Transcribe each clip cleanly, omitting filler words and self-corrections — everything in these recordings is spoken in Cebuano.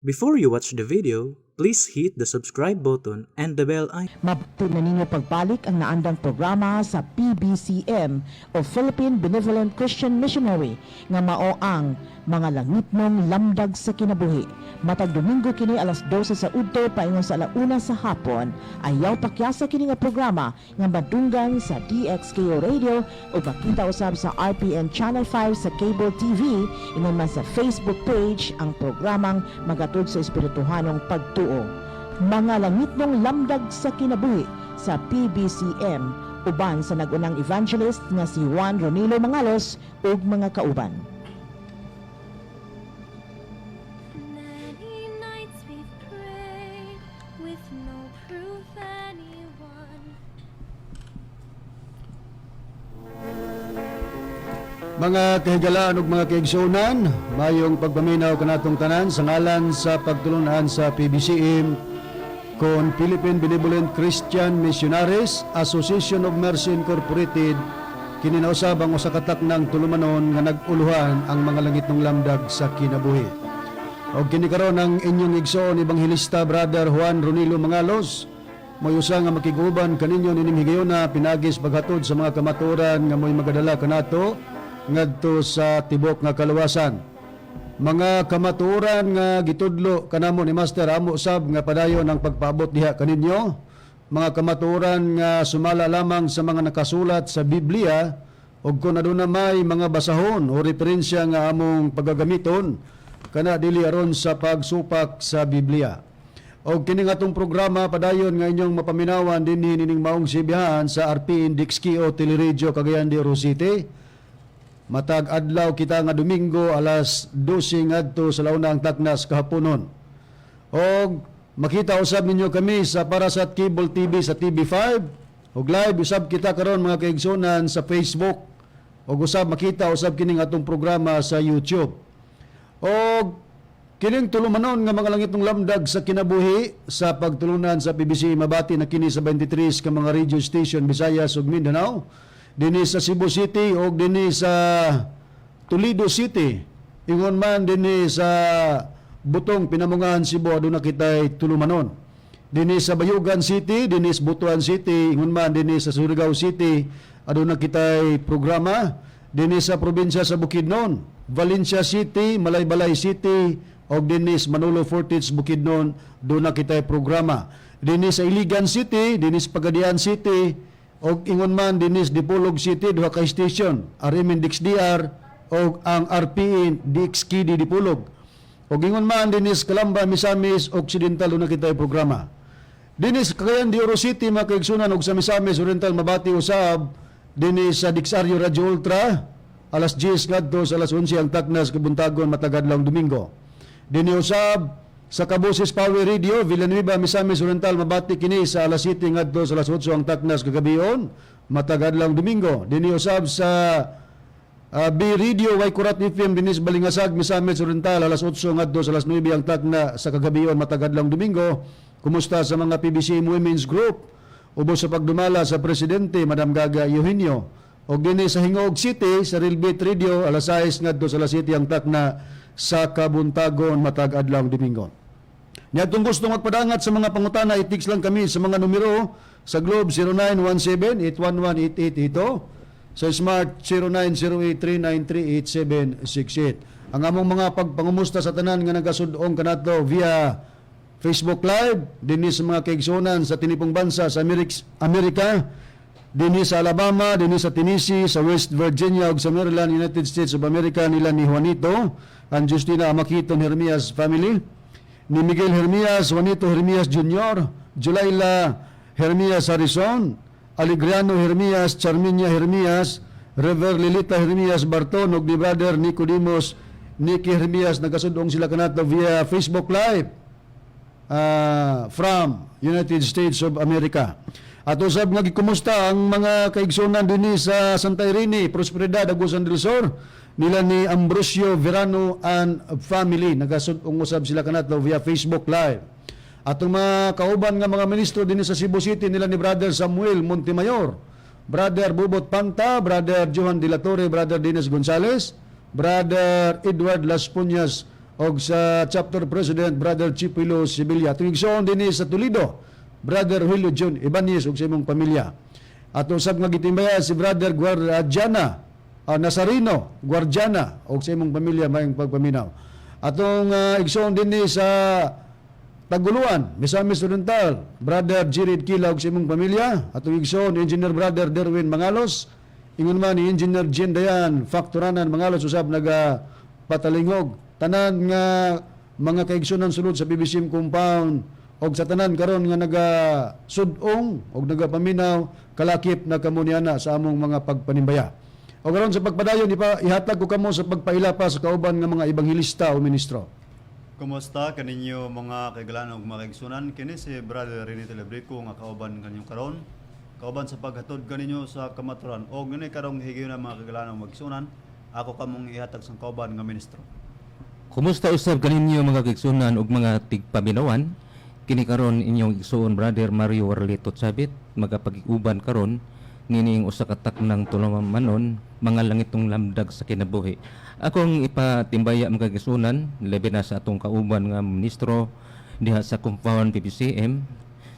Before you watch the video, please hit the subscribe button and the bell icon. Mabati na ninyo pagbalik ang naandang programa sa PBCM o Philippine Benevolent Christian Missionary nga mao ang Mga Langitnong Lamdag sa Kinabuhi. Matag Domingo kini alas 12 sa udto paingon sa alauna sa hapon. Ayaw pakyasa kini nga programa nga madunggan sa DXKO Radio o makita usab sa RPN Channel 5 sa Cable TV, ingon man sa Facebook page ang programang magatod sa espirituhanong pagtuo. Mga Langitnong Lamdag sa Kinabuhi sa PBCM uban sa nag-unang evangelist nga si Juan Ronilo Mangalos ug mga kauban. Many nights we've prayed with no proof anyone. Mga kahigalaan ug mga kaigsuonan, mayong pagpaminaw kanatong tanan sa ngalan sa pagtulunan sa PBCM kon Philippine Benevolent Christian Missionaries Association of Mercy Incorporated. Kini na usab ang usa ka taknang tulumanon nga nag-uluhan ang mga langitnong lamdag sa kinabuhi. Og kini karon ang inyong igsoon, Ebanghelista Brother Juan Ronilo Mangalos, mo'y usa nga makiguban kaninyo nining higayona pinaagi sa paghatod sa mga kamatuoran nga mo'y magadala kanato ngadto sa tibok nga kaluwasan. Mga kamatuoran nga gitudlo kanamo ni Master, amo sab nga padayon ang pagpaabot diha kaninyo. Mga kamatuoran nga sumala lamang sa mga nakasulat sa Biblia, ug kung aduna may mga basahon o referensya nga among pagagamiton kana, dili aron sa pagsupak sa Biblia. Og kini nga atong programa padayon nga inyong mapaminawan dinhi nining maong sibihan sa RPN DXKO Teleradyo Cagayan de Oro City. Matag adlaw kita nga Domingo alas 12 ngadto sa launa ang taknas kahaponon. Og makita usab ninyo kami sa Parasat Cable TV sa TV5 og live usab kita karon, mga kaigsunan, sa Facebook. Og usab makita usab kining atong programa sa YouTube. Og kining tulumanon nga Mga Langitnong Lamdag sa Kinabuhi sa pagtulunan sa PBC, mabati na kini sa 23 ka mga radio station, Visayas ug Mindanao, dinhi sa Cebu City ug dinhi sa Toledo City. Ingon man dinhi sa Butong, Pinamungahan, Cebu, aduna kitay tulumanon. Dinhi sa Bayugan City, dinhi sa Butuan City, ingon man dinhi sa Surigao City, aduna kitay programa. Dinhi sa probinsya sa Bukidnon, Valencia City, Malaybalay City, ug dinhi sa Manolo Fortich, Bukidnon, duna kitay programa. Dinhi sa Iligan City, dinhi sa Pagadian City, ug ingon man dinhi sa Dipolog City, duha ka station, RMN DXDR ug ang RPN DXKD Dipolog. Ug ingon man dinhi sa Calamba, Misamis Occidental, duna kitay programa. Dinhi sa Cagayan de Oro City, mga kaigsunan, ug sa Misamis Oriental mabati usab dinhi sa Dixario Radio Ultra alas 10 ngadto sa alas 11 ang taknas kabuntagon matag adlawng Domingo. Dinhi usab sa Kaboses Power Radio, Villanueva, Misamis Oriental, mabati kini sa alas 7 ngadto sa alas 8 ang taknas kagabion matag adlawng Domingo. Dinhi usab sa B Radio Waikurat FM dinhi sa Balingasag, Misamis Oriental, alas 8 ngadto sa alas 9 ang takna sa kagabion matag adlawng Domingo. Kumusta sa mga PBC Women's Group ubos sa pagdumala sa presidente, Madam Gaga Eugenio. Og dinhi sa Gingoog City sa Realbit Radio alas 6 ngadto sa alas 7 ang takna sa kabuntagon matag adlawng Domingo. Niadtong gusto magpadangat sa mga pangutana, i-text lang kami sa mga numero sa Globe 0917-811-8882, sa Smart 0908-393-8768. Ang among mga pagpangumusta sa tanan nga nagasudong kanato via Facebook Live, dinhi sa mga kaigsunan sa tinipong bansa sa Amerika, dinhi sa Alabama, dinhi sa Tennessee, sa West Virginia ug sa Maryland, United States of America, nila ni Juanito and Justina Amakiton Hermias family, ni Miguel Hermias, Juanito Hermias Jr., Julaila Hermias Harrison, Alegriano Hermias, Charminia Hermias, Rever Lilita Hermias Barton, ug ni Brother Nicodemus Nicky Hermias, nagasudong sila kanato via Facebook Live from United States of America. At usab nga gikumusta ang mga kaigsunan dinhi sa Santa Irene, Prosperidad, Agusan del Sur, nila ni Ambrosio Verano and family. Nagasudong usab sila kanato via Facebook Live. Atong mga kauban nga mga ministro dinhi sa Cebu City, nila ni Brother Samuel Montemayor, Brother Bubot Panta, Brother Johan de la Torre, Brother Dennis Gonzales, Brother Edward Las Puñas. og sa chapter president, Brother Chipilo Sevilla. Atong igsoon dinhi sa Toledo, Brother Julio John Ibanez ug sa imong pamilya. Ato sab nga gitimbaya si Brother Guardiana, Nazareno Guardiana og sa imong pamilya, maayong pagpaminaw. Atong igsoon dinhi sa Taguluan, Misamis Oriental, Brother Jirid Kila ug sa imong pamilya. Atong igsoon, Engineer Brother Derwin Mangalos, ingon man ni Engineer Jean Dayan, Fakturanan Mangalos usab naga patalingog. Tanan nga mga kaigsunan sulod sa PBCM compound og sa tanan karon nga naga sud-ong og nagapaminaw, kalakip na kamo niana sa among mga pagpanimbaya. O karon, sa pagpadayon, ipa ihatag ko kamo sa pagpaila pa sa kauban nga mga ebanghelista o ministro. Kumusta kaninyo, mga kaigalan ug mga kaigsunan? Kini si Brother Rene Telebrico nga kauban kaninyong karon. Kauban sa paghatod kaninyo sa kamaturan. Og ngani karong higayon, mga kaigalan ug mga kaigsunan, ako kamong ihatag sang kauban nga ministro. Kumusta usab kaninyo, mga kaigsunan ug mga tigpaminawan? Kini karon inyong igsuon, Brother Mario Warlito Chabit, magapag-uban karon nining usa ka taknang tulumanon, Mga Langitong Lamdag sa Kinabuhi. Akong ipatimbaya, mga kaigsunan, labi na sa atong kauban nga ministro diha sa compound PBCM,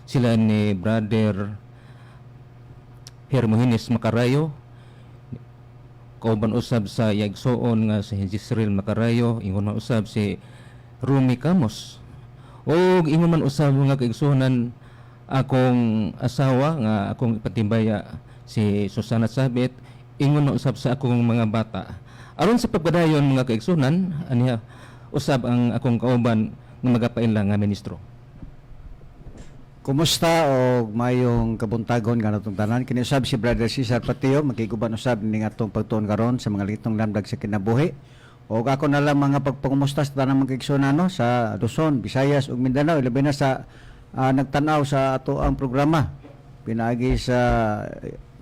sila ni Brother Hermogenes Macarayo, kauban usab sa yaigsoon nga si Jisreel Macarayo, ingon man usab si Rumi Camos. Ug ingon man usab, mga kaigsuonan, akong asawa nga akong ipatimbaya, si Susana Sabit, ingon man usab sa akong mga bata. Aron sa pagpadayon, mga kaigsuonan, aniha usab ang akong kauban nga magapaila nga ministro. Kumusta og mayong kabuntagon kanatong tanan. Kini usab si Brother Cesar Patio, makiguban usab ning atong pagtuon karon sa Mga Langitnong Lamdag sa Kinabuhi. Og ako na lang mga pagpangumusta sa tanang mga kaigsuonan sa Luzon, Visayas ug Mindanao, ilabi na sa nagtan-aw sa ato ang programa pinaagi sa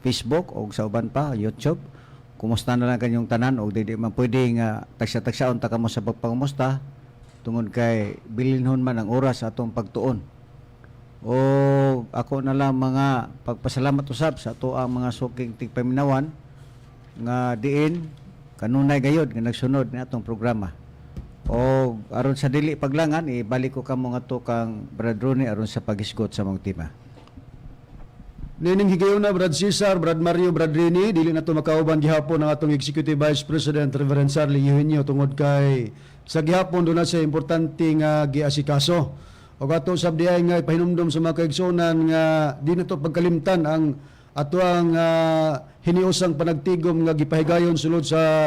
Facebook og sa uban pa, YouTube. Kumusta na lang kanyong tanan og dili man pwede nga tagsa-tagsaon ta kamo sa pagpangumusta tungod kay bilinhon man ang oras sa atong pagtuon. O ako na lang mga pagpasalamat usab sa ato ang mga suking tigpaminawan nga diin kanunay gayod nga nagsunod ni atong programa. O aron sa dili paglangan, ibalik ko kamo ngadto kang Brad Rooney aron sa paghisgot sa mga tema. Nining higayon na, Brad Cesar, Brad Mario, Brad Rini, dili na to makauban gihapon ang atong Executive Vice President, Reverend Sarli Eugenio, tungod kay sa gihapon doon na siya importante nga giasikaso. O ato sab diay nga ipahinumdom sa mga kaigsuonan nga di na to pagkalimtan ang ato ang hiniusang panagtigom nga gipahigayon sulod sa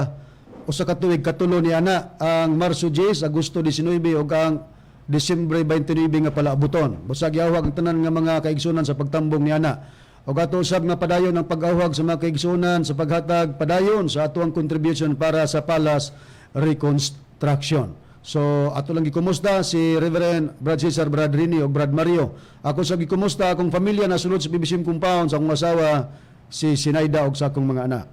usa ka tuig katulo ni ana, ang Marso 10, Agosto 19 ug ang Disyembre 29 nga palaabuton. Busag giawhag ang tanan nga mga kaigsunan sa pagtambong ni ana. Ug ato usab nga padayon ang pag-awhag sa mga kaigsunan sa paghatag padayon sa ato ang contribution para sa Palace reconstruction. So ato lang gikumusta si Reverend Brad Cesar, Brad Rini ug Brad Mario. Ako sa gikumusta akong pamilya na sulod sa PBCM compound, sa akong asawa si Sinaida ug sa akong mga anak.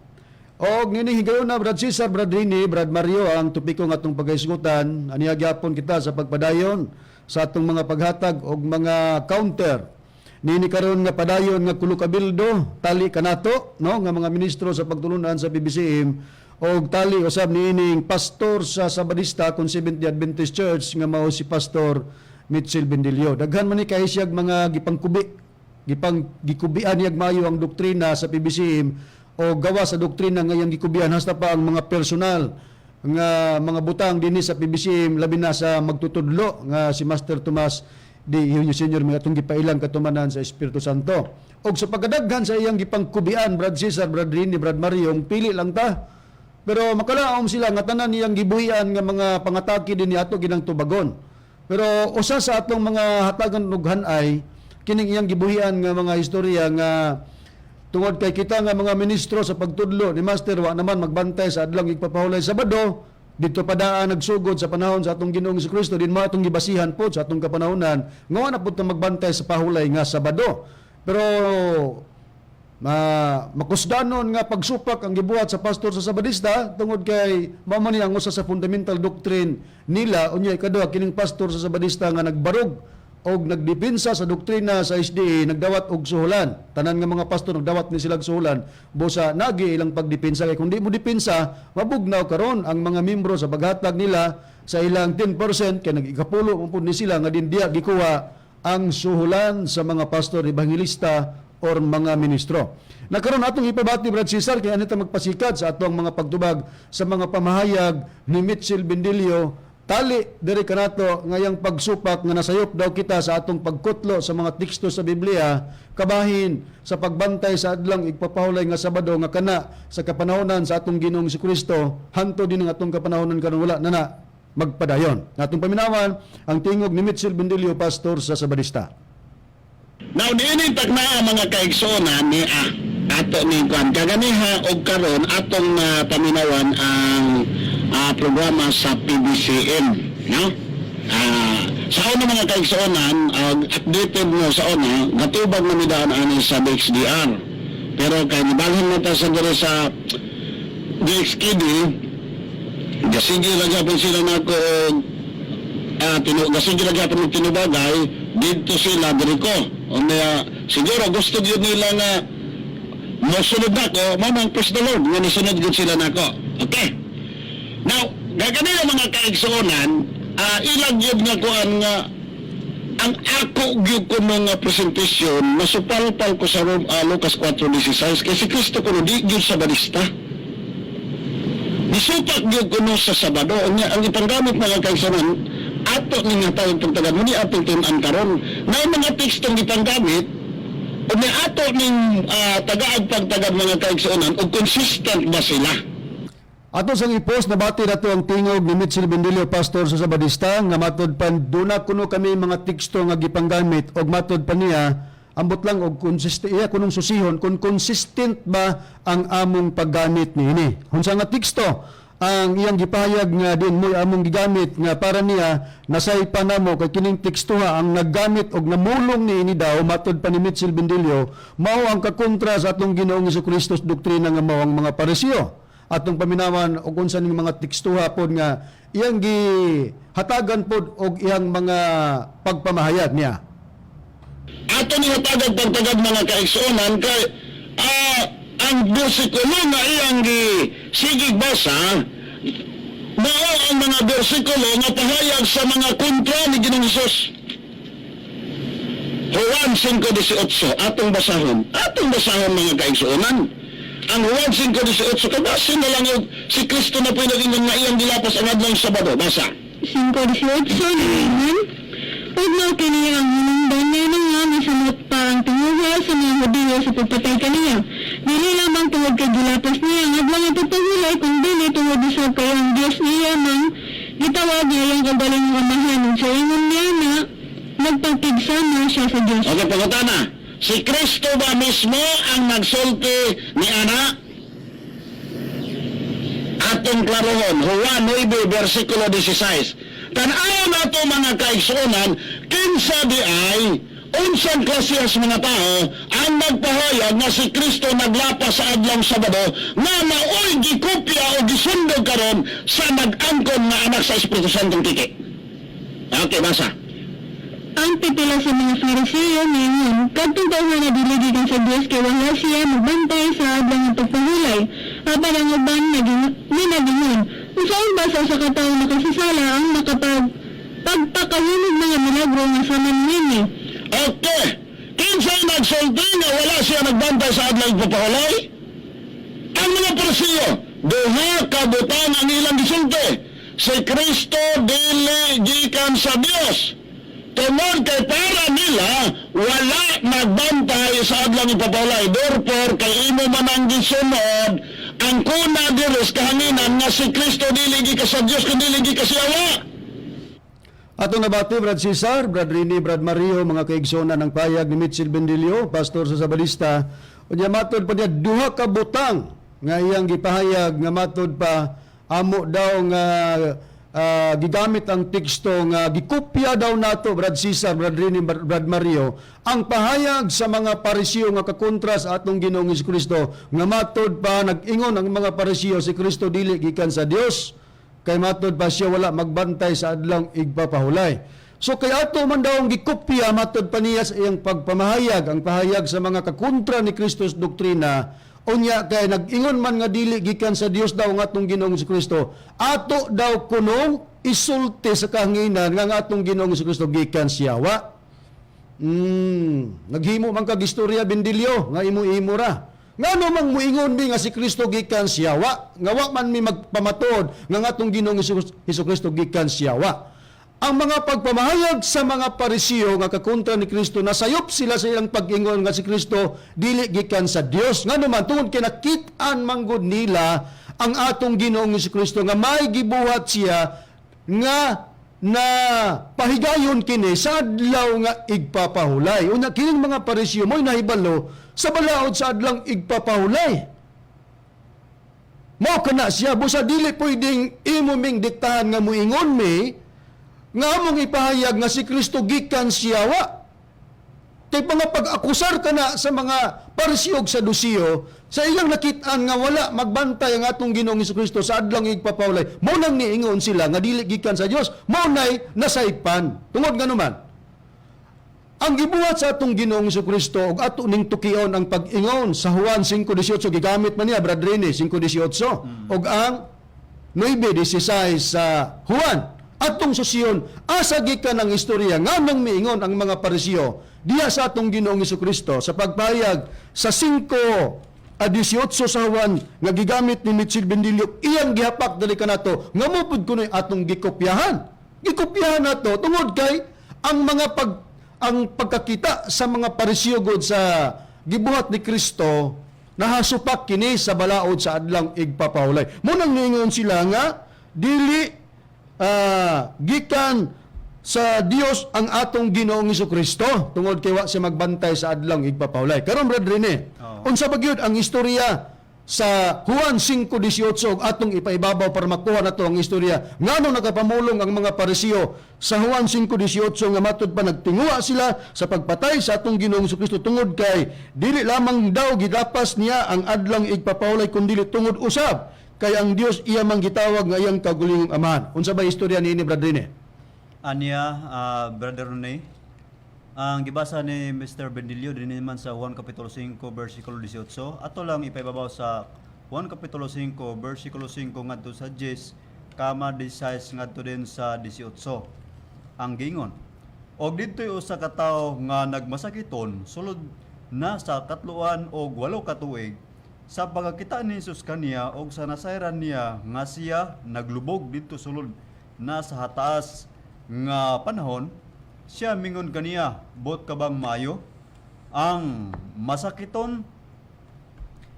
Og nini higayon na, Brad Cesar, Brad Rini, Brad Mario, ang topiko nga atong paghisgutan, aniya gyapon kita sa pagpadayon sa atong mga paghatag og mga counter. Nini karon nga padayon nga kulo kabildo, tali kanato, no, nga mga ministro sa pagtulunan sa PBCM og tali usab niining pastor sa Sabadista kon Seventh Adventist Church nga mao si Pastor Mitchell Bendilio. Daghan man ni kay siyag mga gipangkubi, gipang gikubian niyag maayo ang doktrina sa PBCM o gawa sa doktrina nga iyang gikubian, hasta pa ang mga personal nga mga butang dinhi sa PBCM, labi na sa magtutudlo nga si Master Tomas D. Eugenio Senior, mga atong gipailang katumanan sa Espiritu Santo. Og sa pagkadaghan sa iyang gipangkubian, Brad Cesar, Brad Rini, Brad Mario, pili lang ta. Pero makalaom sila nga tanan niyang gibuhian nga mga pangatake din ato ginang tubagon. Pero usa sa atong mga hatagan og ay kining iyang gibuhian nga mga istorya nga tungod kay kita nga mga ministro sa pagtudlo ni Master wa naman magbantay sa adlong igpapahulay Sabado dito pa daan nagsugod sa panahon sa atong Ginoong Kristo, din mo atong gibasihan po sa atong kapanahonan nga wa na pud ta magbantay sa pahulay nga Sabado. Pero makusdanon nga pagsupak ang gibuhat sa pastor sa Sabadista tungod kay mao man ni ang usa sa fundamental doctrine nila. Unya ikaduha, kining pastor sa Sabadista nga nagbarog og nagdepensa sa doktrina sa SDA nagdawat og suhulan. Tanan nga mga pastor nagdawat ni sila og suhulan, busa nagi ilang pagdepensa, kay kung di mo depensa, mabugnaw karon ang mga membro sa paghatag nila. Sa ilang 10% kay nag-ikapulo man pud ni sila nga din diya gikuha ang suhulan sa mga pastor, ebanghilista or mga ministro. Nakaron atong ipabati, Brad Cesar, kay anita magpasikat sa atong mga pagtubag sa mga pamahayag ni Mitchell Bendilio tali diri kanato ngayang pagsupak nga nasayop daw kita sa atong pagkutlo sa mga teksto sa Biblia kabahin sa pagbantay sa adlang igpapahulay nga Sabado, nga kana sa kapanahonan sa atong Ginoong Kristo hanto din ang atong kapanahonan karon wala na na magpadayon. Atong paminawan ang tingog ni Mitchell Bendilio, pastor sa Sabadista. Now, niini takna mga kaigsoona ni ato ni kwan kaganiha og karon atong paminawan ang programa sa PBCM, no? Sa una, mga kaigsuonan, updated mo sa una, gatubag na mi daan ani sa DXDR. Pero kay nibalhin na ta sa diri sa DXKD, gasige ra gyapon sila nako og gasige ra gyapon og tinubagay didto sila diri ko. Unya siguro gusto gyud nila nga mosunod nako, mao nang praise the Lord nga nisunod gyud sila nako. Okay. Now, gaganina, mga kaigsuonan, ilang gyud nga kuan nga ang ako gyud ko mga presentasyon, masupalpal ko sa Lucas 4:16 kay si Kristo kuno di gyud Sabadista. Gisupak gyud kuno sa Sabado. Unya ang ipanggamit, mga kaigsuonan, ato ni nga tawag pagtagan mo ni atong tun-an karon na mga tekstong gipanggamit, unya ato ning tagaag pagtagad, mga kaigsuonan, og consistent ba sila. Ato sang i-post, nabati nato ang tingog ni Mitchell Bendilio, pastor sa Sabadista, nga matod pa duna kuno kami mga teksto nga gipanggamit og matod pa niya ambot lang og consistent iya kunong susihon kung consistent ba ang among paggamit niini. Unsa nga teksto ang iyang gipahayag nga din mo'y among gigamit nga para niya nasaypa namo kay kining tekstoha ang naggamit og namulong niini daw, matod pa ni Mitchell Bendilio, mao ang kakontra sa atong Ginoong Kristo doktrina nga mao ang mga Pariseo. Atong paminawan og unsa ning mga tekstuha pod nga iyang gihatagan pod og iyang mga pagpamahayag niya. Ato ni hatagag pagtagad, mga kaigsuonan, kay ang bersikulo nga iyang gi sigig basa mao ang mga bersikulo nga pahayag sa mga kontra ni Ginoong Hesus. Juan 5:18, atong basahon. Atong basahon, mga kaigsuonan. Ang Juan 5:18 kay basin na lang og si Kristo na po'y nag-ingon nga iyang gilapas ang adlaw Sabado. Basa. 5:18 niingon, ug mao kini ang hinungdan niya nga misamot pa ang tinguha sa mga Hudiyo sa pagpatay kaniya. Dili lamang tungod kay gilapas niya ang adlaw nga pagpahulay, kung dili tungod usab kay ang Dios niya mang gitawag niya iyang kaugalingong Amahan ug sa ingon niya na nagpangkigsama siya sa Dios. Okay, pangutana. Si Kristo ba mismo ang nagsulti ni ana? Atong klarohon, Juan 9, versikulo 16. Tan-aw nato, mga kaigsuonan, kinsa di ay, unsang klasiyas mga tao ang nagpahayag nga si Kristo naglapas sa adlaw Sabado nga maoy gikopya o gisundog karon sa nag-angkon nga anak sa Espiritu Santo Kiki. Okay, basa. Ang pipila sa mga Fariseo niingon, "Kadtong tawhana na dili gikan sa Dios kay wala siya magbantay sa adlaw nga pagpahulay." Apan ang uban naging ni nagingon, "Unsaon ba sa usa ka tawo makasasala ang makapag pagpakahimog mga milagro nga sama niini?" Okay. Kinsay nagsulti nga wala siya nagbantay sa adlaw pagpahulay? Ang mga Pariseo, duha ka butang ang ilang gisulti. Si Kristo dili gikan sa Dios. Tungod kay para nila, wala nagbantay sa adlaw ipapahulay. Therefore, kay imo man ang gisunod, ang kuna diri sa kahanginan nga si Kristo dili gikan sa Dios kun dili gikan sa Yawa. Ato nabati, Brad Cesar, Brad Rini, Brad Mario, mga kaigsonan ng payag ni Mitchell Bendilio, pastor sa Sabalista. Unya matod pa niya duha ka butang nga iyang gipahayag nga matod pa amo daw nga gigamit ang teksto nga gikopya daw nato, Brad Cesar, Brad Rini, Brad Mario, ang pahayag sa mga Pariseo nga kakontra sa atong Ginoong Kristo nga matod pa nag-ingon ang mga Pariseo si Kristo dili gikan sa Dios kay matod pa siya wala magbantay sa adlaw igpapahulay. So kay ato man daw ang gikopya matod pa niya sa iyang pagpamahayag, ang pahayag sa mga kakontra ni Kristos doktrina, unya kay nag-ingon man nga dili gikan sa Dios daw ang atong Ginoong Kristo, ato daw kunong isulti sa kahanginan nga ang atong Ginoong Kristo gikan sa yawa? Naghimo man kag istorya, Bendilio, nga imo-imo ra. Ngano mang muingon mi nga si Kristo gikan sa yawa, nga wa man mi magpamatuod nga ang atong Ginoong Hesus Kristo gikan sa yawa? Ang mga pagpamahayag sa mga Parisiyo nga kakontra ni Kristo, nasayop sila sa ilang pag-ingon nga si Kristo dili gikan sa Dios. Ngano man? Tungod kay nakit-an manggod nila ang atong Ginoong Kristo nga may gibuhat siya nga na pahigayon kini sa adlaw nga igpapahulay. Unya kining mga Parisiyo mo'y nahibalo sa balaod sa adlang igpapahulay. Mao kana siya, busa dili pwedeng imo ming diktahan nga muingon mi nga among ipahayag nga si Kristo gikan sa yawa. Kay mga pag-akusar ka na sa mga Parisiyo ug Sadusiyo sa ilang nakit-an nga wala magbantay ang atong Ginoong Kristo sa adlang igpapahulay. Mao nang niingon sila nga dili gikan sa Dios, mao nay nasaypan. Tungod ngano man? Ang gibuhat sa atong Ginoong Kristo ug ato ning tukion ang pag-ingon sa Juan 5:18, gigamit man niya, Brad Rene, 5:18 ug ang 9:16 sa Juan. Atong susiyon asa gikan ang istorya, nganong miingon ang mga Parisiyo diha sa atong Ginoong Kristo sa pagpahayag sa 5:18 sa Juan nga gigamit ni Mitchell Bendilio, iyang gihapak dali kanato nga mao pud kunoy atong gikopyahan. Gikopyahan nato tungod kay ang pagkakita sa mga Parisiyo god sa gibuhat ni Kristo, nahasupak kini sa balaod sa adlang igpapahulay. Mao nang niingon sila nga dili gikan sa Dios ang atong Ginoong Kristo tungod kay wa siya magbantay sa adlang igpapahulay. Karon, Brad Rene, unsa ba gyud ang istorya sa Juan 5:18 ug atong ipaibabaw para makuha nato ang istorya ngano nakapamulong ang mga Parisiyo sa Juan 5:18 nga matud pa nagtinguha sila sa pagpatay sa atong Ginoong Kristo tungod kay dili lamang daw gilapas niya ang adlang igpapahulay kundi tungod usab kay ang Dios iya mang gitawag nga iyang kaugalingong Amahan? Unsa ba istorya niini, Brad Rene? Anya, Brother Rene, ang gibasa ni Mr. Bendilio din naman sa 1 Kapitulo 5 versikulo 18. Ato lang ipaibabaw sa 1 Kapitulo 5 versikulo 5 ngadto sa 10 kama 16 ngadto din sa 18. Ang gingon: "Og didto'y usa ka tawo nga nagmasakiton sulod na sa 38 ka tuig. Sa pagkakita ni Jesus kaniya og sa nasayran niya nga siya naglubog didto sulod na sa hataas nga panahon, siya mingon kaniya, 'Buot ka bang maayo?' Ang masakiton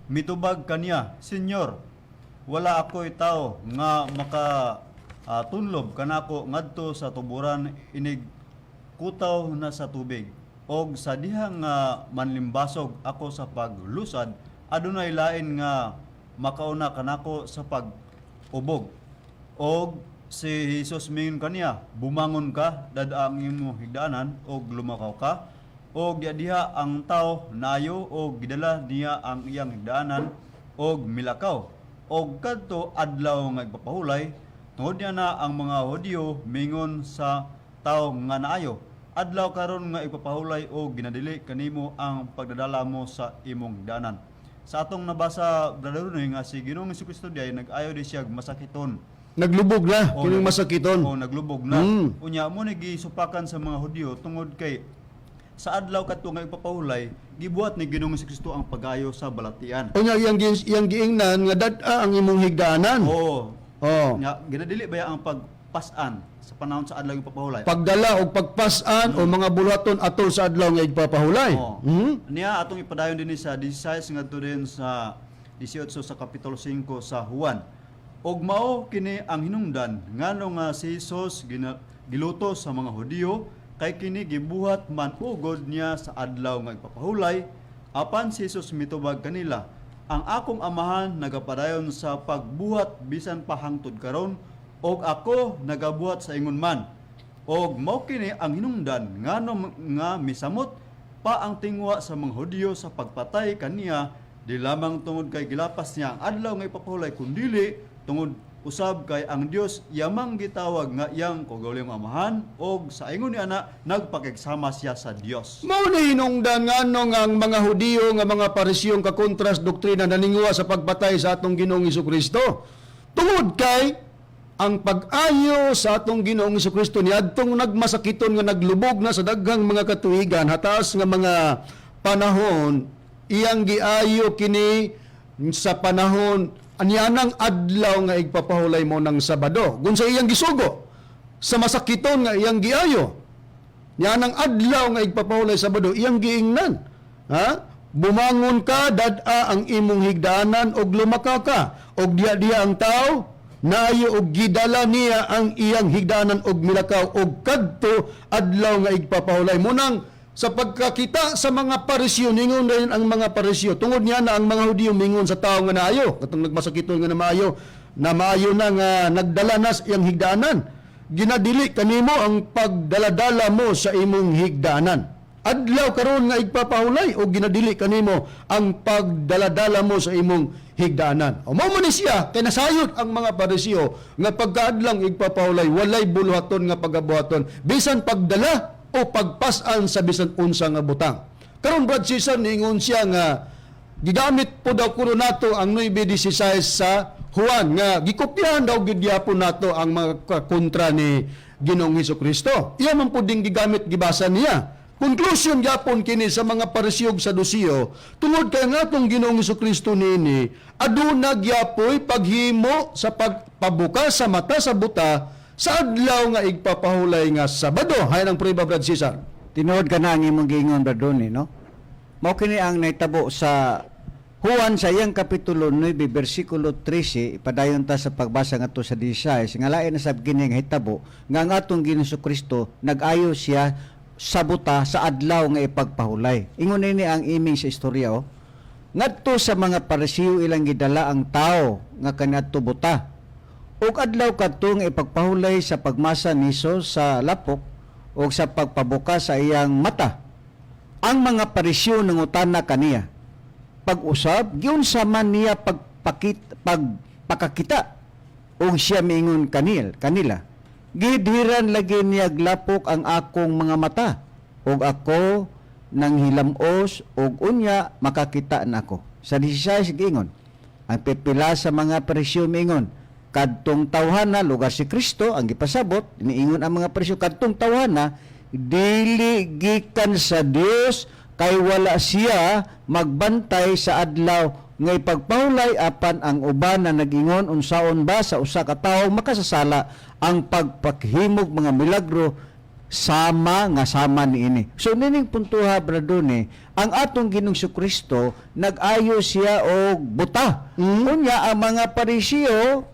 mitubag kaniya, 'Senyor, wala ako'y tao nga maka tunlob kanako ngadto sa tuburan inig kutaw na sa tubig. Og sa diha nga manlimbasog ako sa paglusad, adunay lain nga makauna kanako sa pag-ubog.' Og si Jesus mingon kaniya, 'Bumangon ka, dad-a ang imong higdaanan og lumakaw ka.' Og diha ang tao naayo og gidala niya ang iyang higdaanan og milakaw. Og kadto adlaw nga igpapahulay, tungod niya na ang mga Hudiyo mingon sa tao nga naayo, 'Adlaw karon nga igpapahulay og ginadili kanimo ang pagdadala mo sa imong higdaanan.'" Sa atong nabasa, Brother Rene, nga si Ginoong Kristo diay nag-ayo di siya masakiton. Naglubog na O, kining masakiton. O, naglubog na. Unya mao ni gisupakan sa mga Hudyo tungod kay sa adlaw kadto nga ipapahulay, gibuhat ni Ginoong Kristo ang pagayo sa balatian. Unya iyang giingnan nga dad-a ang imong higdaanan. Oo. Oh. Nga ginadili ba ang pagpas-an sa panahon sa adlaw ipapahulay? Pagdala og pagpas-an o mga buluhaton atol sa adlaw nga igpapahulay. Oo. Niya atong ipadayon din sa 16 ngadto din sa 18 sa kapitulo 5 sa Juan. "Og mao kini ang hinungdan ngano nga si Jesus gilutos sa mga Hudiyo, kay kini gibuhat man ugod niya sa adlaw nga ipapahulay. Apan si Jesus mitubag kanila, 'Ang akong Amahan nagapadayon sa pagbuhat bisan pa hangtod karon, og ako nagabuhat sa ingon man.' Og mao kini ang hinungdan ngano nga misamot pa ang tingwa sa mga Hudyo sa pagpatay kaniya, di lamang tungod kay gilapas niya ang adlaw nga ipapahulay, kundili tungod usab kay ang Dios yamang gitawag nga iyang kaugalingong Amahan, og sa ingon ni ana nagpakigsama siya sa Dios." Mao ni hinungdan ngano nga ang mga Hudiyo nga mga Parisiyong kakontras doktrina naninguha sa pagpatay sa atong Ginoong Kristo. Tungod kay Ang pag-ayo sa atong Ginoong Kristo niadtong nagmasakiton nga naglubog na sa daghang mga katuigan, hataas nga mga panahon, iyang giayo kini sa panahon anianang adlaw nga igpapahulay mo ng Sabado. Kung sa iyang gisugo sa masakiton nga iyang giayo nianang adlaw nga igpapahulay Sabado, iyang giingnan, ha? "Bumangon ka, dad-a ang imong higdaanan og lumaka ka." Og diha-diha ang tao naayo og gidala niya ang iyang higdaanan og milakaw og kadto adlaw nga igpapahulay. Munang sa pagkakita sa mga Parisyo, ningon rin ang mga Parisyo tungod niya na ang mga Hudiyo mingon sa tao nga naayo, katong nagmasakiton nga namaayo, na maayo na nga nagdala na sa iyang higdaanan, "Ginadili kanimo ang pagdaladala mo sa imong higdaanan. Adlaw karon nga igpapahulay o ginadili kanimo ang pagdaladala mo sa imong higdaanan." O mao man ni siya kay nasayod ang mga Pariseo nga pagkaadlang igpapahulay walay buluhaton nga pagabuhaton bisan pagdala o pagpasan sa bisan unsa nga butang. Karon, Brad Cesar, niingon siya nga gigamit po daw kuno nato ang 9:16 sa Juan nga gikopyahan daw gid gyapon nato ang mga kontra ni Ginoong Hesus Kristo. Iya man pud ding gigamit, gibasa niya. Conclusion gyapon kini sa mga Pariseo ug Saduceo tungod kay nga atong Ginoong Hesus Kristo niini aduna gyapoy paghimo sa pagpabuka sa mata sa buta sa adlaw nga igpapahulay nga Sabado. Hay ang prueba, Brad Cesar. Tinuod ka na ang imong giingon, Brad Ronnie, no? Mao kini ang nahitabo sa Juan sa iyang kapitulo 9 bersikulo 13, ipadayon ta sa pagbasa ngadto sa 16 nga lain na sab kini nga hitabo nga ang atong Ginoong Kristo nag-ayo siya sa buta sa adlaw nga ipagpahulay. Ingon nini ang iming sa istorya, oh. Ngadto sa mga Pariseo ilang gidala ang tao nga kaniadto buta. Ug adlaw kadto nga ipagpahulay sa pagmasa ni Hesus sa lapok ug sa pagpabuka sa iyang mata. Ang mga Pariseo nangutana kaniya. Pag-usab, giunsa man niya pagpakakita ug siya miingon kanila, "Gidhiran lagi niya lapok ang akong mga mata ug ako nang hilamos ug unya makakita nako." Sa 16 giingon, ang pipila sa mga Pariseo miingon, "Kadtong tawhana," lugar si Kristo ang gipasabot, niingon ang mga Pariseo, "Kadtong tawhana dili gikan sa Dios kay wala siya magbantay sa adlaw nga ipagpahulay." Apan ang uban na nag-ingon, "Unsaon ba sa usa ka tawo makasasala ang pagpaghimog mga milagro sama nga sama niini?" So nining puntuha, Bradone, ang atong Ginoong Kristo nag-ayo siya og buta. Unya ang mga Pariseo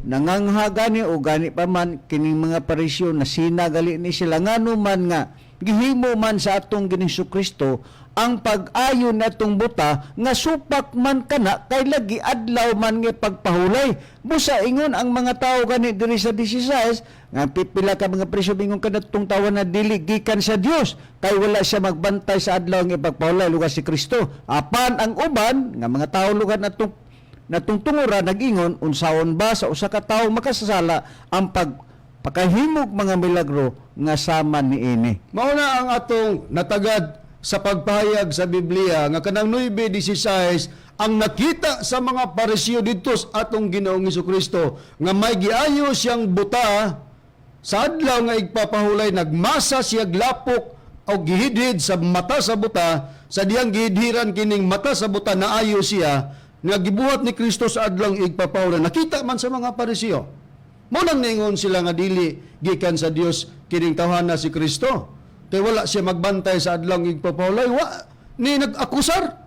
nangangha gani o gani pa man kining mga Pariseo nasina gali ni sila ngano man nga gihimo man sa atong Ginoong Kristo ang pag-ayo natong buta nga supak man kana kay lagi adlaw man nga pagpahulay. Busa ingon ang mga tawo gani diri sa 16 nga pipila ka mga Pariseo ingon, "Kadtong tawhana dili gikan sa Dios kay wala siya magbantay sa adlaw nga pagpahulay," lugar si Kristo. Apan ang uban nga mga tawo lugar natong natungtungura nag-ingon, "Unsaon ba sa usa ka tawo makasasala ang pagpakahimog mga milagro nga sama niini?" Mao na ang atong natagad sa pagpahayag sa Biblia nga kanang 9:16 ang nakita sa mga Pariseo didto sa atong Ginoong Kristo nga may giayo siyang buta sa adlaw nga igpapahulay, nagmasa siya lapok o gihidhid sa mata sa buta. Sa diyang gihidhiran kining mata sa buta, naayo siya nga gibuhat ni Kristo sa adlaw igpapahulay. Nakita man sa mga Pariseo. Mo nang niingon sila nga dili gikan sa Dios kining tawhana si Kristo kay wala siya magbantay sa adlaw igpapahulay. Wa ni nag-akusar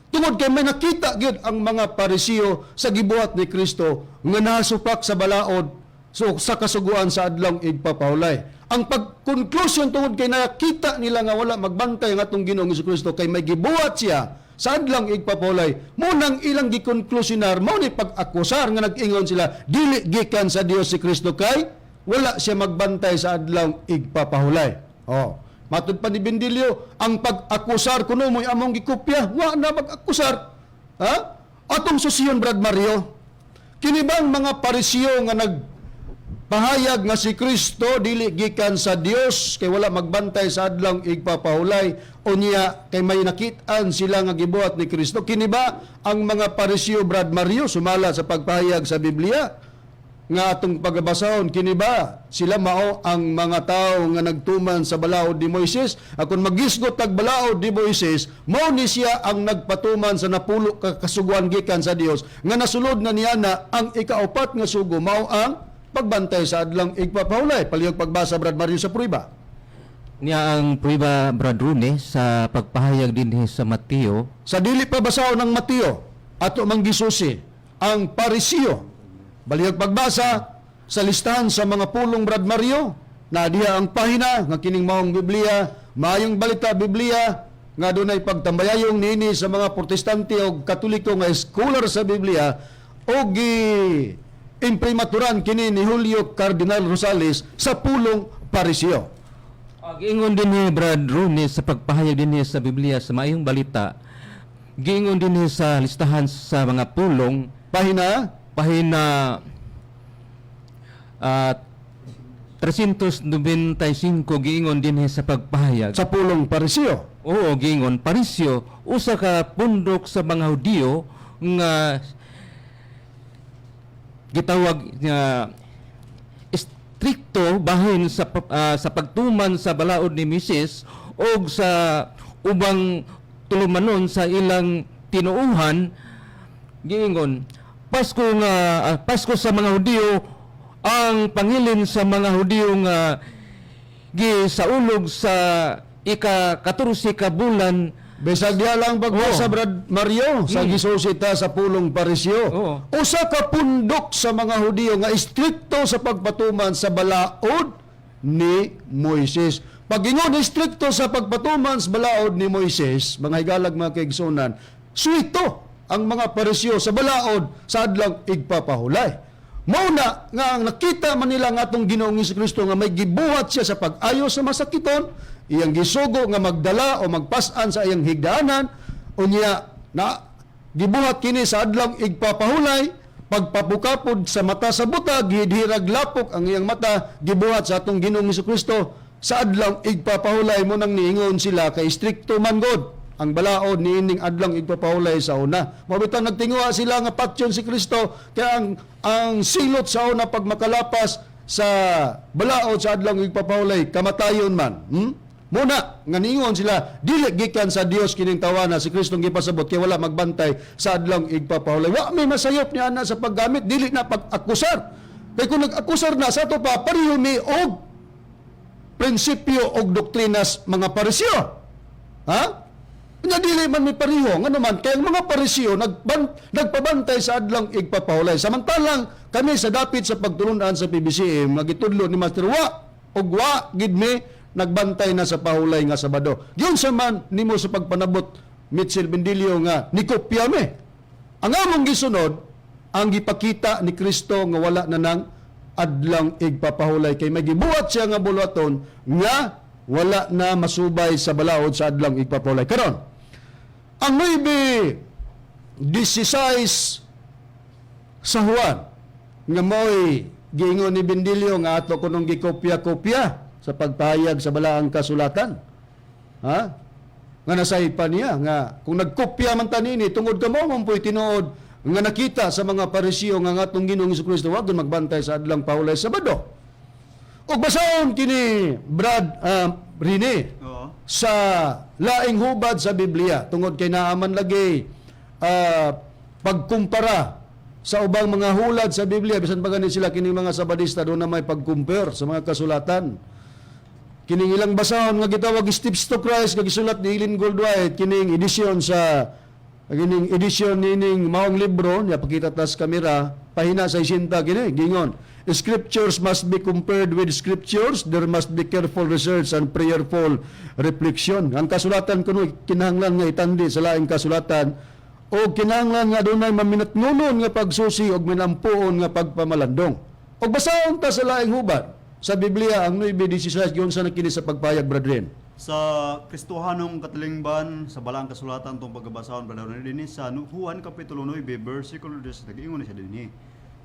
tungod kay may nakita gyud ang mga Pariseo sa gibuhat ni Kristo nga nasupak sa balaod, so sa kasuguan sa adlaw igpapahulay. Ang pag-conclusion, tungod kay nakita nila nga wala magbantay ang atong Ginoong Kristo kay may gibuhat siya sa adlaw igpapahulay, mo nang ilang gikonklusyonar, mao ni pag-akusar nga nag-ingon sila dili gikan sa Dios si Kristo kay wala siya magbantay sa adlaw igpapahulay. Oh. Matud pa ni Bendilio, ang pag-akusar kuno mo'y among gikopya, wa na mag-akusar. Ha? Atong susiyon, Brad Mario, kini bang mga Pariseo nga nag pahayag nga si Kristo dili gikan sa Dios kay wala magbantay sa adlaw igpapahulay, unya kay may nakit-an sila nga gibuhat ni Kristo, kini ba ang mga Pariseo, Brad Mario, sumala sa pagpahayag sa Biblia Nga atong pagabasahon kini ba sila mao ang mga tao nga nagtuman sa balaod ni Moises? Akon magisgot tag balaod ni Moises, mao ni siya ang nagpatuman sa 10 ka kasuguan gikan sa Dios nga nasulod na niya na ang ikaupat nga sugo, mao ang pagbantay sa adlang igpapahulay. Palihog pagbasa, Brad Mario, sa prueba. Niya ang prueba, Brad Rune, sa pagpahayag din sa Mateo. Sa dili pa basahon ng Mateo, ato mang gisusi ang Parisio. Balihog pagbasa sa listahan sa mga pulong, Brad Mario, na diha ang pahina nga kining maong Biblia, Maayong Balita Biblia, nga dunay pagtambayayong niini sa mga Protestante o Katoliko nga scholar sa Biblia o gi imprimaturan kini ni Julio Cardinal Rosales sa pulong Parisio. Giingon din ni Brad Rooney sa pagpahayag din sa Biblia sa Maayong Balita. Giingon din sa listahan sa mga pulong. Pahina? Pahina 395, giingon din sa pagpahayag. Sa pulong Parisio. Oo, giingon Parisio, usa ka pundok sa mga Hudiyo nga gitawag nga estrikto bahin sa pagtuman sa balaod ni Moises og sa ubang tulumanon sa ilang tinuuhan. Giingon Pasko nga Pasko sa mga Hudiyo, ang pangilin sa mga Hudiyo nga gisaulog sa ika-14 ka bulan. Bisag diha lang pagbasa, Brad Mario, sa gisusita sa pulong Parisio. Usa ka pundok sa mga Hudiyo nga istrikto sa pagpatuman sa balaod ni Moises. Pag-ingon istrikto sa pagpatuman sa balaod ni Moises, mga higalag, mga kaigsunan, suwito ang mga Parisio sa balaod sa adlang igpapahulay. Mao na nga ang nakita man nila nga atong Ginoong Kristo nga may gibuhat siya sa pag-ayo sa masakiton, iyang gisugo nga magdala o magpas-an sa iyang higdaanan, unya na gibuhat kini sa adlang igpapahulay, pagpapukapod sa mata sa butag, gihirag lapok ang iyang mata, gibuhat sa atong Ginoong Kristo sa adlang igpapahulay. Mo nang niingon sila kay strikto man god ang balaod niining adlang igpapahulay sa una. Mao bitang nagtinguha sila nga patyon si Kristo kaya ang silot sa una pag makalapas sa balaod sa adlang igpapahulay, kamatayon man. Muna nga niingon sila dili gikan sa Dios kining tawana si Kristo gipasabot kay wala magbantay sa adlang igpapahulay. Wa may masayop ni ana sa paggamit, dili na pag-akusar. Kay kung nag-akusar na sa ato pa, pareho mi og prinsipyo og doktrinas mga Pariseo. Ha? Nya dili man mi pareho, ngano man kay ang mga Pariseo nagpabantay sa adlang igpapahulay. Samantalang kami sa dapit sa pagtulunan sa PBCM nga gitudlo ni Master, wa og wa gid mi nagbantay na sa pahulay nga Sabado. Giunsa man nimo sa pagpanabot, Mitchell Bendilio, nga nikopya mi? Ang among gisunod ang gipakita ni Kristo nga wala na nang adlang igpapahulay kay may gibuhat siya nga buluhaton nga wala na masubay sa balaod sa adlang igpapahulay. Karon, ang 9:16 sa Juan nga mo'y giingon ni Bendilio nga ato kunong gikopya-kopya sa pagpahayag sa balaang kasulatan. Ha? Nga nasaypan niya nga kung nagkopya man ta nini tungod kamo man po'y tinuod nga nakita sa mga Pariseo nga ngatong Ginoong Kristo wa gyud magbantay sa adlang pahulay Sabado. Og basahon kini, Brad Rene, sa laing hubad sa Biblia tungod kay naaman lagi pagkumpara sa ubang mga hulad sa Biblia. Bisan pa gani sila kining mga Sabadista, doon na may pag-compare sa mga kasulatan. Kining ilang basahon nga gitawag Steps to Christ nga gisulat ni Ellen Goldwhite, kining edisyon sa kining edisyon nining maong libro niya, pakita tas kamera, pahina 60, kini gingon, "Scriptures must be compared with scriptures. There must be careful research and prayerful reflection." Ang kasulatan kuno kinahanglan nga itandi sa laing kasulatan o kinahanglan nga dunay maminatnunon nga pagsusi og minampuon nga pagpamalandong. Og basahon ta sa laing hubad sa Biblia ang 9:16, giunsa na kini sa pagpayag, brethren? Sa Kristohanong katilingban sa balaang kasulatan tong pagkabasahon, Brother Ronnie, dinhi sa Juan kapitulo 9 versikulo 10, nag-ingon na siya dinhi.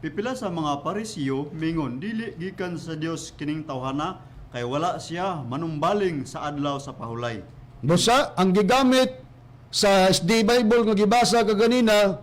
Pipila sa mga Parisiyo mingon, "Dili gikan sa Dios kining tawhana kay wala siya manumbaling sa adlaw sa pahulay." Busa, ang gigamit sa SD Bible nga gibasa kaganina,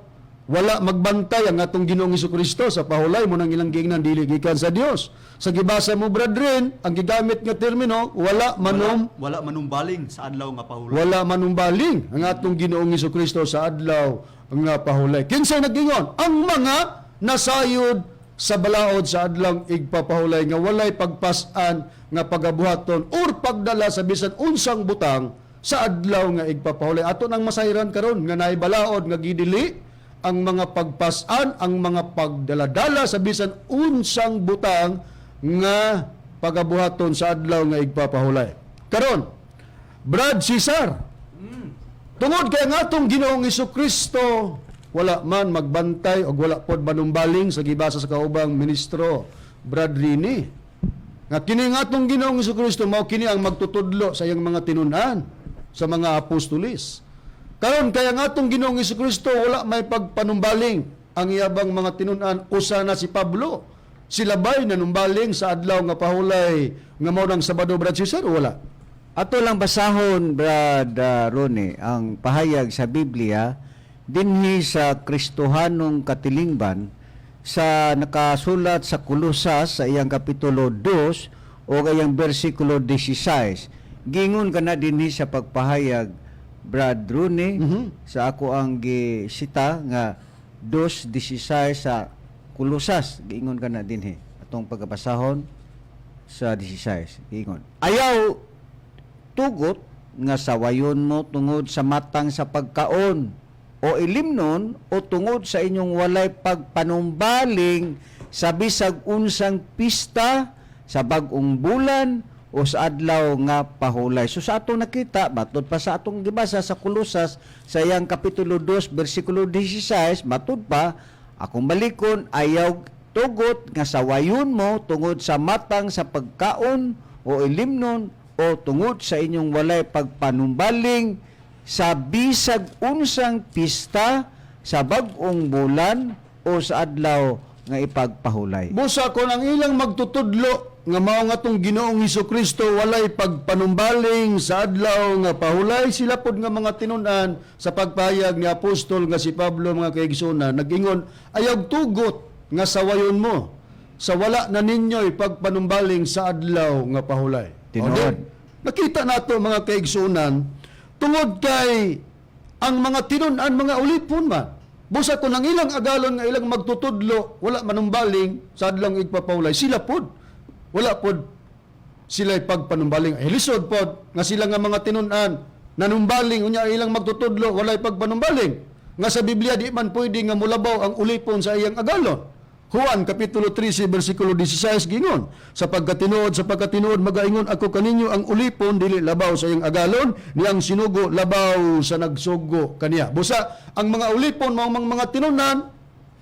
Wala magbantay ang atong Ginoong Kristo sa pahulay mo nang ilang giingnan dili gikan sa Dios. Sa gibasa mo, brethren, ang gigamit nga termino, wala manom Wala manumbaling sa adlaw nga pahulay. Wala manumbaling ang atong Ginoong Kristo sa adlaw nga pahulay. Kinsay nag-ingon? Ang mga nasayod sa balaod sa adlang igpapahulay nga walay pagpas-an nga pagabuhaton or pagdala sa bisan unsang butang sa adlaw nga igpapahulay. Ato nang masayran karon nga naay balaod nga gidili ang mga pagpas-an, ang mga pagdaladala sa bisan unsang butang nga pagabuhaton sa adlaw nga igpapahulay. Karon, Brad Cesar, tungod kay ang atong Ginoong Kristo wala man magbantay o wala pod manumbaling sa gibasa sa kaubang ministro Brad Rini. Nga kini nga atong Ginoong Kristo mao kini ang magtutudlo sa iyang mga tinun-an sa mga apostolis. Karon kaya nga atong Ginoong Kristo wala may pagpanumbaling ang iyabang mga tinun-an, usa na si Pablo. Sila ba'y nanumbaling sa adlaw nga pahulay nga mao nang Sabado, Brad Cesar, o wala? Ato lang basahon, Brad Rone, ang pahayag sa Biblia dinhi sa Kristohanong katilingban sa nakasulat sa Kolosas sa iyang kapitulo 2 o iyang bersikulo 16. Gingon ka na dinhi sa pagpahayag, Brad Rune, sa ako ang gisita nga 2:16 sa Kolosas. Giingon ka na dinhi atong pagkabasahon sa 16. Giingon. Ayaw tugot nga sawayon mo tungod sa matang sa pagkaon o ilimnon o tungod sa inyong walay pagpanumbaling sa bisag unsang pista sa bag-ong bulan o sa adlaw nga pahulay. So sa atong nakita, matud pa sa atong gibasa sa Kolosas sa iyang kapitulo 2 bersikulo 16, matud pa akong balikon, ayaw tugot nga sawayon mo tungod sa matang sa pagkaon o ilimnon o tungod sa inyong walay pagpanumbaling sa bisag unsang pista sa bag-ong bulan o sa adlaw nga ipagpahulay. Busa kon ang ilang magtutudlo nga mao nga tong Ginoong Kristo walay pagpanumbaling sa adlaw nga pahulay, sila pod nga mga tinun-an sa pagpahayag ni apostol nga si Pablo, mga kaigsoona, nag-ingon ayaw tugot nga sawayon mo sa wala na ninyo'y pagpanumbaling sa adlaw nga pahulay. Tinuod. O, di, nakita nato, mga kaigsunan, tungod kay ang mga tinun-an mga ulipon man. Busa kung ang ilang agalon nga ilang magtutudlo wala manumbaling sa adlong igpapahulay, sila pod wala pod sila'y pagpanumbaling. Ay lisod pod nga sila nga mga tinun-an nanumbaling unya ilang magtutudlo walay pagpanumbaling. Nga sa Biblia di man pwede nga mulabaw ang ulipon sa iyang agalon. Juan kapitulo 13 bersikulo 16 gingon, Sapagkatinuod magaingon ako kaninyo, ang ulipon dili labaw sa iyang agalon, ni ang sinugo labaw sa nagsugo kaniya." Busa ang mga ulipon mao mang mga tinun-an,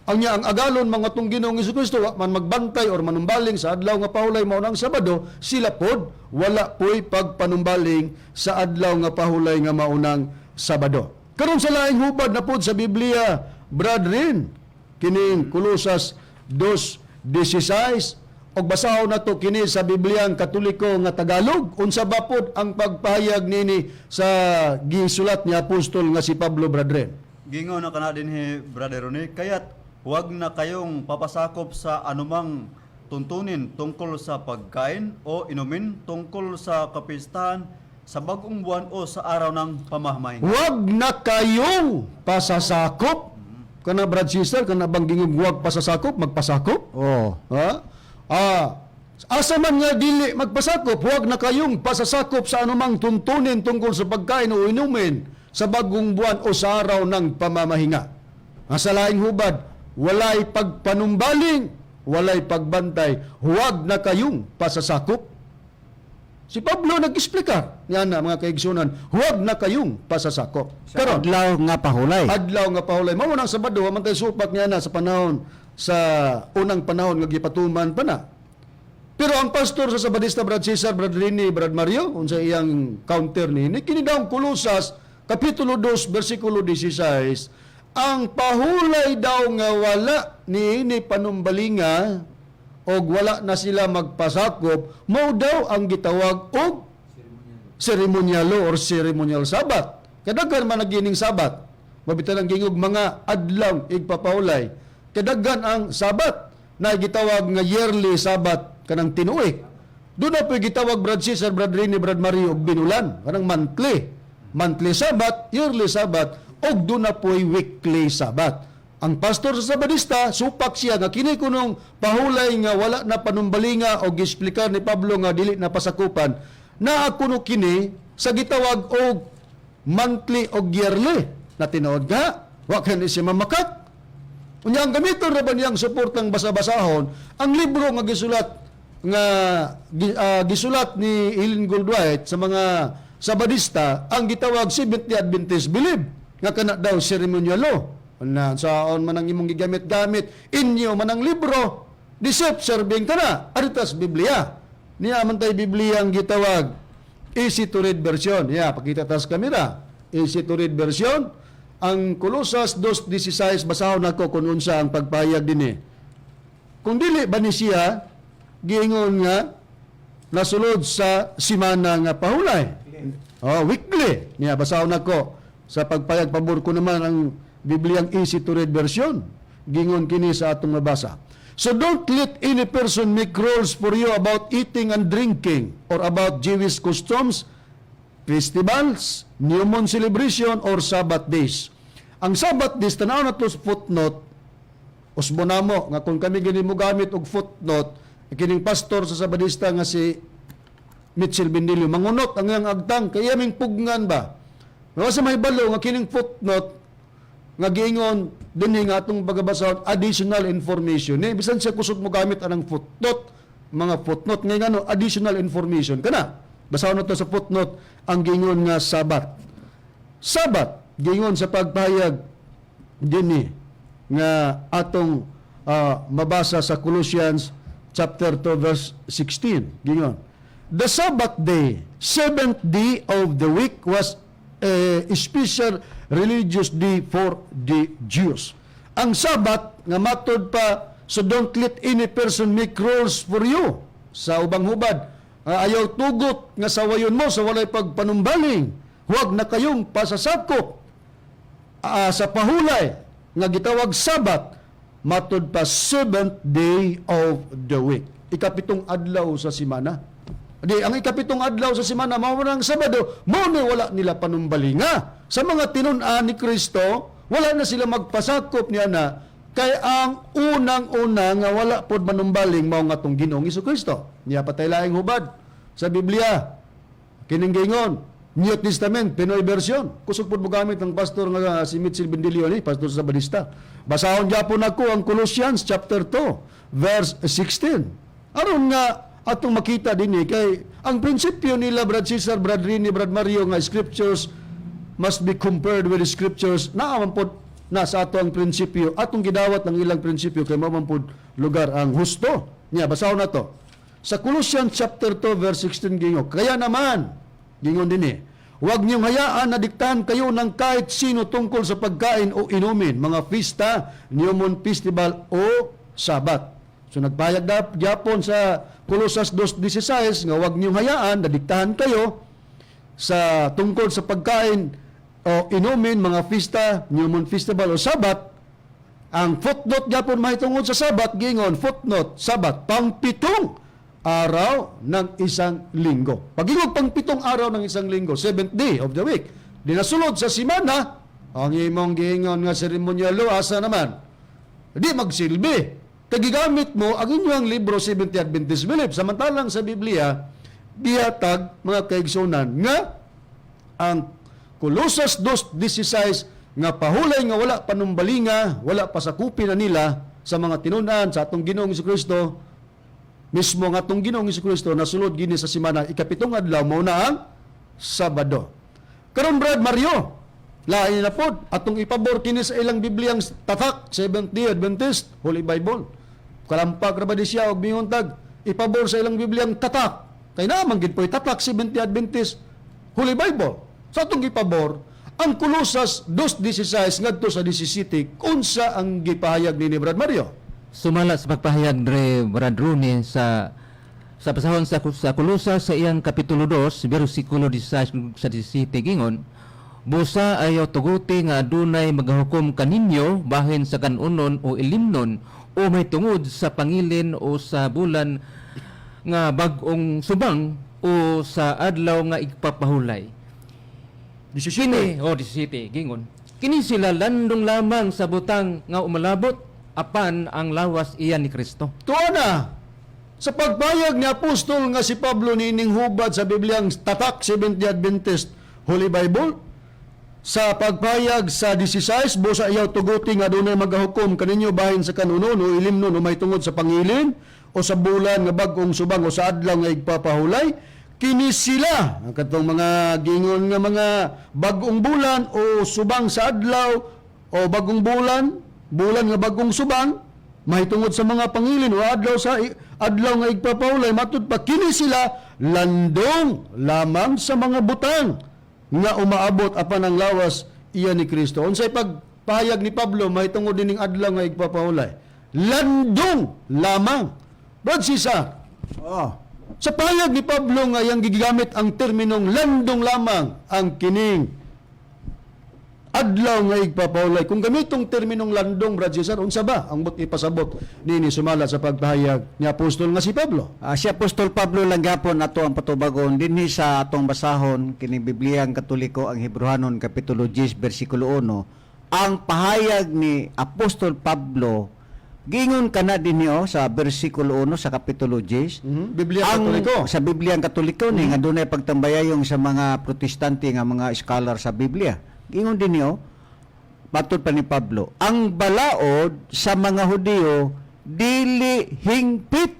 ang niya ang agalon mga tong Ginoong Kristo wa man magbantay or manumbaling sa adlaw nga pahulay mao nang Sabado, sila pod wala poy pagpanumbaling sa adlaw nga pahulay nga maunang Sabado. Karon sa laing hubad na pod sa Biblia, brethren, kining Kolosas 2:16, og basahon nato kini sa Bibliang Katoliko nga Tagalog, unsa ba pod ang pagpahayag nini sa gisulat ni apostol nga si Pablo, brethren? Gingon na kana dinhi, Brother Rone, kaya't huwag na kayong papasakop sa anumang tuntunin tungkol sa pagkain o inumin, tungkol sa kapistahan, sa bagong buwan o sa araw ng pamamahinga. Huwag na kayong pasasakop. Kana, brad sister, kana bang gingong huwag pasasakop, magpasakop? Oh. Ha? Asa man nga dili magpasakop, huwag na kayong pasasakop sa anumang tuntunin tungkol sa pagkain o inumin, sa bagong buwan o sa araw ng pamamahinga. Ang sa laing hubad, walay pagpanumbaling, walay pagbantay, huwag na kayong pasasakop. Si Pablo nag-explica niya na, mga kaigsunan, huwag na kayong pasasakop. Sa adlaw nga pahulay. Adlaw nga pahulay. Mao nang Sabado, wa man tay supak niya na sa panahon sa unang panahon nga gipatuman pa na. Pero ang pastor sa Sabadista, Brad Cesar, Brad Rini, Brad Mario, unsa iyang counter niini? Kini daw ang Kolosas kapitulo 2 bersikulo 16, ang pahulay daw nga wala niini panumbalinga og wala na sila magpasakop, mao daw ang gitawag og seremonyalo or ceremonial Sabat. Kadaghan man nagining Sabat. Mabitan ang gingog mga adlaw igpapahulay. Kay daghan ang Sabat na gitawag nga yearly Sabat, kanang tinuig. Doon na po gitawag, Brad Cesar, Brad Rini, Brad Mario, og binulan, kanang monthly. Monthly Sabat, yearly Sabat, og doon na po'y weekly Sabat. Ang pastor sa Sabadista, supak siya nga kini kunong pahulay nga wala na panumbalinga o giexplikar ni Pablo nga dili na pasakupan, naa kuno kini sa gitawag og monthly og yearly na tinuod nga wa kani siya mamakat. Unya ang gamiton ra ba niyang suportang basa-basahon ang libro nga gisulat nga gisulat ni Ellen Goldwhite sa mga Sabadista, ang gitawag Seventh-day Adventist Belief, nga kana daw ceremonial law na saon man ang imong gigamit-gamit, inyo man ang libro, di self-serving ka na aritas Biblia. Niya man tay Biblia ang gitawag easy to read version. Yeah, pakita tas kamera, easy to read version. Ang Kolosas 2:16, basahon nako kung unsa ang pagpahayag dinhi. Kung dili ba ni siya giingon nga nasulod sa simana nga pahulay? Oh, weekly. Niya basahon nako sa pagpayag, pabor ko naman ang Bibliang easy to read version. Gingon kini sa atong mabasa. "So don't let any person make rules for you about eating and drinking or about Jewish customs, festivals, new moon celebration, or Sabbath days." Ang Sabbath days, tanaw na to sa footnote, usbo namo nga kung kami gini mo gamit og footnote, kining pastor sa Sabadista nga si Mitchell Bendilio, mangunot ang iyang agtang, kaya aming pugnan ba? Wa sa mahibalo nga kining footnote nga giingon dinhi nga atong pagabasahon, additional information ni. Bisan siya kusog mo gamit anang footnote, mga footnote ngay ngano additional information kana. Basahon na to sa footnote ang giingon nga Sabat. Sabat, giingon sa pagpahayag dinhi nga atong mabasa sa Colossians chapter 2 verse 16, gingon, "The Sabbath day, seventh day of the week, was a special religious day for the Jews." Ang Sabat nga matod pa, "So don't let any person make rules for you," sa ubang hubad, ayaw tugot nga sawayon mo sa walay pagpanumbaling. Huwag na kayong pasasakop sa pahulay nga gitawag Sabat, matud pa seventh day of the week, ikapitong adlaw sa simana. Di ang ikapitong adlaw sa simana mao man ang Sabado, mao ni wala nila panumbalinga sa mga tinun-an ni Kristo. Wala na sila magpasakop niya na kay ang unang-una nga wala pod manumbaling mao nga atong Ginoong Kristo. Niya patay laing hubad sa Biblia. Kining gingon, New Testament, Pinoy version. Kusog pod mo gamit ang pastor nga si Mitchell Bendilio ni, pastor sa Sabadista. Basahon gyapon ako ang Colossians chapter 2, verse 16. Aron nga atong makita dinhi kay ang prinsipyo nila, Brad Cesar, Brad Rini, Brad Mario, nga scriptures must be compared with the scriptures, naa man pod na sa ato ang prinsipyo, atong gidawat ang ilang prinsipyo kay mao man pod lugar ang husto. Nya basahon na to. Sa Colossians chapter 2 verse 16 gingo, "Kaya naman," gingon dinhi, "huwag niyong hayaan na diktahan kayo ng kahit sino tungkol sa pagkain o inumin, mga pista, New Moon Festival o Sabat." So nagpahayag da gyapon sa Colosas 2:16 nga huwag niyong hayaan na diktahan kayo sa tungkol sa pagkain o inumin, mga pista, New Moon Festival o Sabat. Ang footnote gyapon mahitungod sa Sabat, gingon, footnote, Sabat, pangpitong araw ng isang linggo. Pag-ingog pangpitong araw ng isang linggo, seventh day of the week. Di nasulod sa simana, ang imong giingon nga ceremonial law, asa naman? Di magsilbi. Kagigamit mo ang inyong libro Seventh Adventist Belief. Samantalang sa Biblia, gihatag, mga kaigsunan, nga ang Colosas 2:16 nga pahulay nga wala panumbalinga, wala pasakupi na nila sa mga tinunan sa atong Ginoong Kristo, mismo nga atong Ginoong Kristo nasulod gini sa simana, ikapitong adlaw, mao na ang Sabado. Karon, Brad Mario, lain na pod atong ipabor kini sa ilang Bibliang tatak Seventh Day Adventist Holy Bible. Kalampag ra ba di siya og bingon tag ipabor sa ilang Bibliang tatak? Kay naa man gid po'y tatak Seventh Day Adventist Holy Bible. Sa atong ipabor ang Colosas 2:16 ngadto sa 17, unsa ang gipahayag ni Brad Mario? Sumala sa pagpahayag dre, Brad Rooney, sa pasahon sa Kolosas sa iyang kapitulo 2 bersikulo 16 sa 17, gingon, Busa ayaw tuguti nga adunay magahukom kaninyo bahin sa kanunon o ilimnon o may tungod sa pangilin o sa bulan nga bag-ong subang o sa adlaw nga igpapahulay. Kini, oh, 17, gingon. Kini sila landong lamang sa butang nga umalabot apan ang lawas iya ni Kristo. Tuwa na! Sa pagpayag ni Apostol nga si Pablo niining hubad sa Bibliang Tatak Seventh-day Adventist Holy Bible, sa pagpayag sa 16, busa iyaw tuguti nga dunay magahukom kaninyo bahin sa kanunon o ilimnon o may tungod sa pangilin o sa bulan nga bag-ong subang o sa adlaw nga igpapahulay, kini sila ang katong mga gingon nga mga bag-ong bulan o subang sa adlaw o bagong bulan, bulan nga bagong subang, mahitungod sa mga pangilin o adlaw sa adlaw nga igpapahulay, matud pa kini sila landong lamang sa mga butang nga umaabot apan ang lawas iya ni Kristo. Unsay pagpahayag ni Pablo mahitungod dining adlaw nga igpapahulay? Landong lamang. Brad Cesar, Oh. sa pahayag ni Pablo nga iyang gigamit ang terminong landong lamang ang kining adlaw nga igpapahulay. Kung gamitong terminong landong, Brad Cesar, unsa ba ang but ipasabot nini sumala sa pagpahayag ni apostol nga si Pablo? Si Apostol Pablo lang gapon ato ang patubagon dinhi sa atong basahon kining Bibliang Katoliko ang Hebreohanon kapitulo 10 bersikulo 1. Ang pahayag ni Apostol Pablo giingon kana dinhi oh, sa bersikulo 1 sa kapitulo 10. Biblia Ang, Katoliko. sa Biblia ang Katoliko ni nga dunay pagtambayayong sa mga Protestante nga mga scholar sa Biblia. Giingon dinhi oh, matod pa ni Pablo, ang balaod sa mga Hudiyo dili hingpit.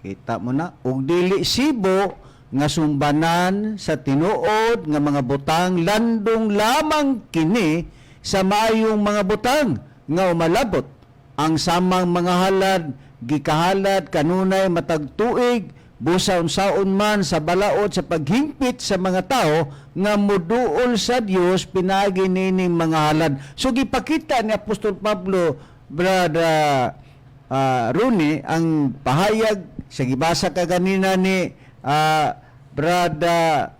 Kita mo na, ug dili sibo nga sumbanan sa tinuod nga mga butang landong lamang kini sa maayong mga butang nga umalabot ang samang mga halad gikahalad kanunay matag tuig busa unsaon man sa balaod sa paghingpit sa mga tao nga moduol sa Dios pinaagi nining mga halad. So gipakita ni Apostol Pablo, Brother Rooney, ang pahayag sa gibasa kaganina ni Brother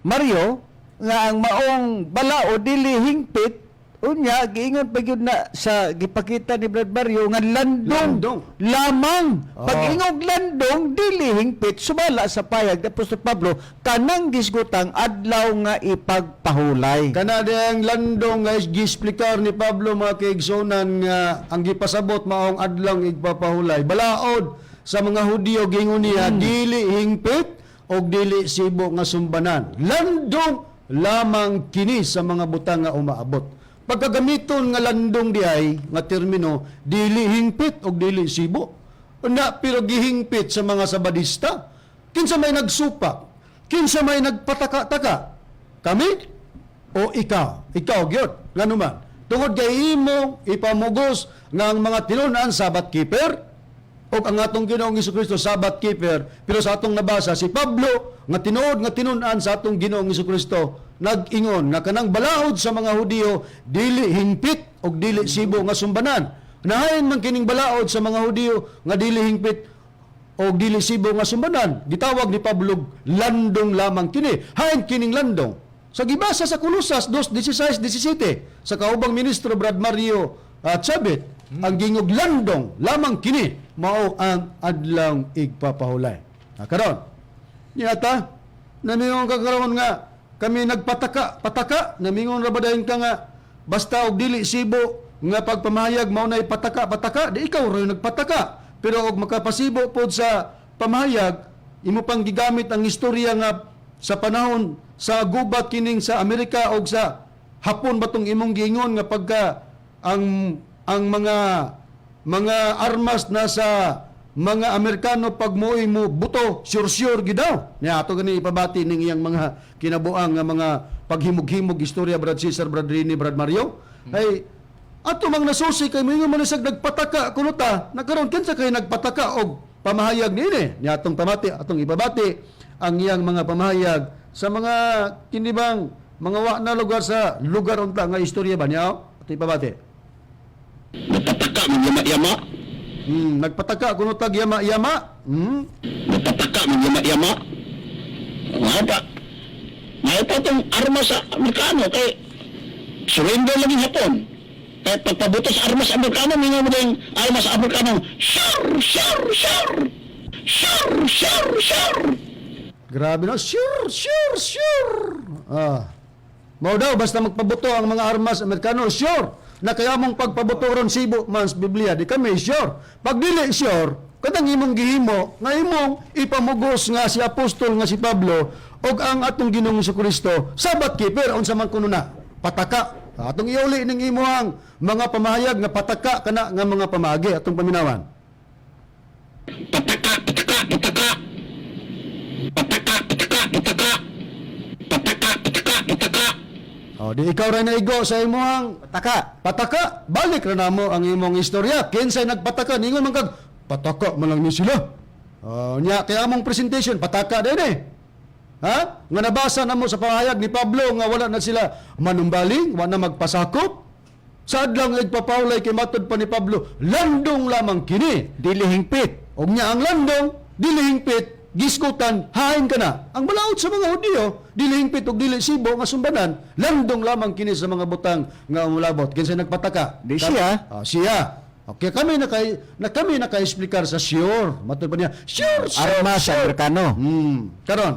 Mario nga ang maong balaod dili hingpit, unya giingon pa gyud na sa gipakita ni Brad Mario nga landong, Landong. lamang. Oo. Pag ingog landong dili hingpit sumala sa payag ni Apostol Pablo kanang gisgutang adlaw nga ipagpahulay. Kana ang landong nga giexplikar ni Pablo, mga kaigsonan, nga ang gipasabot maong adlaw igpapahulay. Balaod sa mga Hudiyo, gingon niya, dili hingpit og dili sibo nga sumbanan. Landong lamang kini sa mga butang nga umaabot. Pagkagamiton nga landong diay nga termino, dili hingpit og dili sibo. Na pero gihingpit sa mga Sabadista. Kinsa may nagsupak? Kinsa may nagpataka-taka? Kami o ikaw? Ikaw gyud. Ngano man? Tungod kay imo ipamugos nga ang mga tinunan Sabbath keeper o ang atong Ginoong Kristo Sabbath keeper, pero sa atong nabasa si Pablo nga tinuod nga tinun-an sa atong Ginoong Kristo nag-ingon nga kanang balaod sa mga Hudiyo dili hingpit og dili sibo nga sumbanan. Nahain man kining balaod sa mga Hudiyo nga dili hingpit o dili sibo nga sumbanan, gitawag ni Pablo landong lamang kini. Hain kining landong sa gibasa sa Kolosas 2:16-17 sa kaubang ministro Brad Mario Chabit, ang gingog landong lamang kini mao ang adlaw igpapahulay. Karon niyata namingon ka karon nga kami nagpataka pataka, namingon ra ba dayon ka nga basta og dili sibo nga pagpamahayag mao nay pataka pataka? Di ikaw ra yung nagpataka, pero og makapasibo pod sa pamahayag imo pang gigamit ang istorya nga sa panahon sa gubat kining sa Amerika og sa Hapon ba tong imong giingon nga pagka ang mga armas na sa mga Amerikano pag mo'y mo buto, sure sure gidaw niya. Ato gani ipabati ning iyang mga kinabuang nga mga paghimog-himog istorya, Brad Cesar, Brad Rini, Brad Mario, ay ato mang nasusi kay moingon man sag nagpataka kuno ta nakaron. Kinsa kay nagpataka og pamahayag niini? Niya atong pamati, atong ipabati ang iyang mga pamahayag sa mga kinibang mga wa na lugar sa lugar unta nga istorya ba niya atong ipabati. Napataka ng yama-yama. Nagpataka kuno tag yama-yama. Napataka ng yama-yama. Nga ba? May pa itong armas sa Amerikano kay surrender lang yung Hapon. Kay pagpabutos armas sa Amerikano, mingon mo din armas sa Amerikano, sure, sure, sure, sure, sure, sure. Grabe na. Sure, sure, sure. Ah. Mao daw, basta magpabuto ang mga armas Amerikano, sure. Na kaya mong pagpabuto ron sibo man sa Biblia, di kami sure. Pag dili sure, kadang imong gihimo, nga imong ipamugos nga si apostol nga si Pablo og ang atong Ginoong Kristo, Sabat keeper unsa man kuno na, pataka. Atong iuli ning imuhang mga pamahayag nga pataka kana nga mga pamaagi atong paminawan. Pataka, pataka, pataka. Pataka, pataka, pataka. Pataka, pataka, pataka. O, di ikaw ra naigo sa imuhang Pataka. Pataka, balik ra namo ang imong istorya. Kinsay nagpataka ningon man kag pataka man lang ni sila. Oh, nya kaya among presentation pataka din eh. Ha? Nga nabasa namo sa pahayag ni Pablo nga wala na sila manumbaling, wala na magpasakop. Sa adlaw nga igpapawlay kay matod pa ni Pablo, landong lamang kini. Dili hingpit. Og nya ang landong, dili hingpit, gisgutan, hain ka na. Ang balaod sa mga Hudiyo, dili hingpit og dili sibo nga sumbanan, landong lamang kini sa mga butang nga umulabot. Kinsa nagpataka? Di siya. Ah, siya. Okay, kami nakay na kami naka-explicar sa sure. Matod pa niya, sure, sure, Armas sa sure. Amerikano. Karon,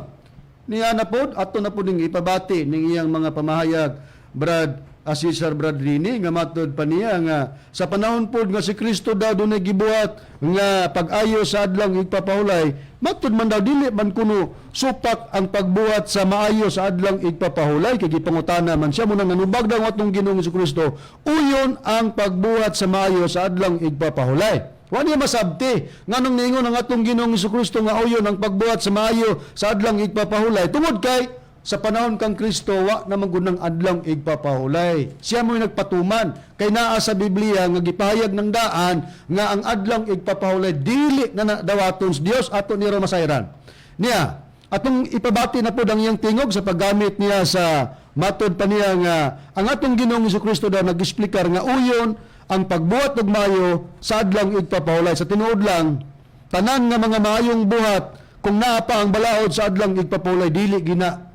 niya na pod ato na pod ning ipabati ning iyang mga pamahayag Brad Cesar Bradrini nga matod pa niya nga sa panahon pod nga si Kristo daw dunay gibuhat nga pag-ayo sa adlaw igpapahulay, matud man daw dili man kuno supak ang pagbuhat sa maayo sa adlaw igpapahulay kay gipangutana man siya munang nanubag daw atong Ginoong Kristo uyon ang pagbuhat sa maayo sa adlaw igpapahulay. Wa niya masabti nganong niingon ang atong Ginoong Kristo nga uyon ang pagbuhat sa maayo sa adlang igpapahulay tungod kay sa panahon kang Kristo wa naman gud ng adlang igpapahulay. Siya mo'y nagpatuman kay naa sa Biblia nga gipahayag ng daan nga ang adlang igpapahulay dili na nadawaton sa Dios ato ni masayran. Niya atong ipabati na pod ang iyang tingog sa paggamit niya sa matod pa niya nga ang atong Ginoong Kristo daw nag-explicar nga uyon ang pagbuhat og maayo sa adlang igpapahulay. Sa tinuod lang, tanan nga mga maayong buhat kung naa pa ang balaod sa adlang igpapahulay dili gina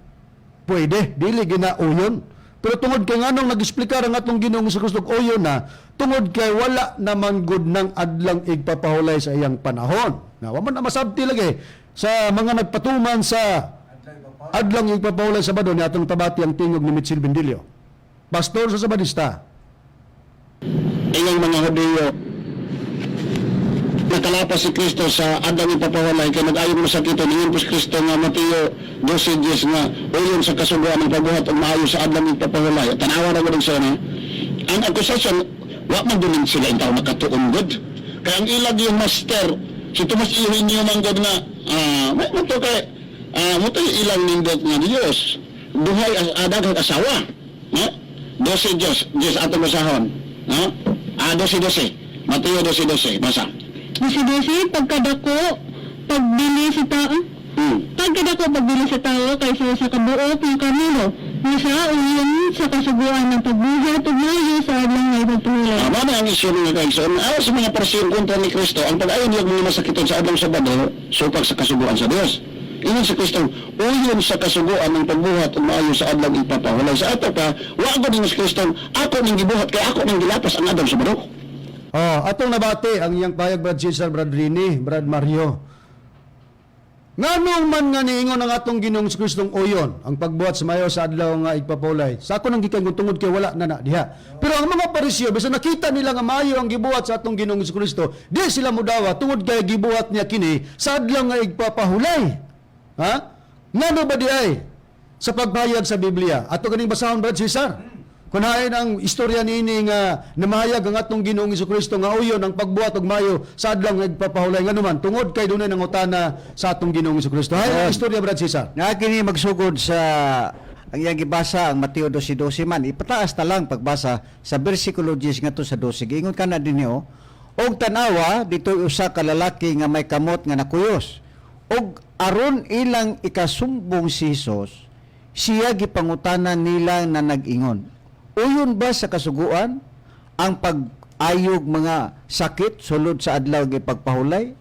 pwede, dili gina uyon. Pero tungod kay nganong nag-explicar ang atong Ginoong Kristo og uyon na, tungod kay wala naman gud ng adlang igpapahulay sa iyang panahon. Nga wa man na masabti lagi sa mga nagpatuman sa adlang igpapahulay sa Sabado ni atong tabati ang tingog ni Mitchell Bendilio. Pastor sa Sabadista. Ingon mga Hudiyo, nakalapas si Kristo sa adlaw ipapawalay kay nag-ayo mo sakit ningon po si Kristo nga Mateo 12:10 nga uyon sa kasuguan ang pagbuhat og maayo sa adlaw ipapawalay. Tanawa ra gud sa ang akusasyon, wa man dun sila intaw nakatuon gud kay ang ilag yung master si Tomas Eugenio man gud nga mo to kay mo to yung ilang nindot nga Dios duhay daghang asawa, no? 12 Diyos Diyos atong basahon, no? 12 12, Mateo 12 12, basa. Disi-disi, pagkadako, pagbili sa tao, pagkadako pagbili sa tao kaysa sa kabuok ng kamino, misa uyon sa kasuguan ng pagbuhat ug maayo sa adlaw nga ipagpahulay. Tama na ang isyu mga kaigsoon. Ayon sa mga parsiyong kontra ni Kristo, ang pag-ayon niyang mga masakiton sa adlaw Sabado, supak sa kasuguan sa Dios. Ingon si Kristo, uyon sa kasuguan ng pagbuhat ug maayo sa adlaw ipapahulay. Sa ato pa, wa ko ni Kristo, ako ning gibuhat kay ako ning gilapas ang adlaw Sabado. Oh, atong nabati ang iyang payag Brad Cesar, Brad Rini, Brad Mario. Nganong man nga niingon ang atong Ginoong Kristong uyon ang pagbuhat sa mayo sa adlaw nga igpapulay. Sa ako nang gikan kung tungod kay wala na na diha. Pero ang mga Pariseo bisan nakita nila nga maayo ang gibuhat sa atong Ginoong Kristo, di sila modawa tungod kay gibuhat niya kini sa adlaw nga igpapahulay. Ha? Ngano ba di ay sa pagpahayag sa Biblia? Ato ganing basahon, Brad Cesar. Kunain ang istorya niini nga namahayag ang atong Ginoong Kristo nga uyon ang pagbuhat og mayo sa adlaw nga igpapahulay, nganuman tungod kay dunay nangutana sa atong Ginoong Kristo. Hay ang istorya, Brad Cesar. Nga kini magsugod sa ang iyang gibasa ang Mateo 12:12 man ipataas ta lang pagbasa sa bersikulo 10 ngadto sa 12. Giingon kana dinhi oh, og tan-awa dito'y usa ka lalaki nga may kamot nga nakuyos og aron ilang ikasumbong si Hesus, siya gipangutana nila na nag-ingon, uyon ba sa kasuguan ang pag-ayog mga sakit sulod sa adlaw nga ipagpahulay?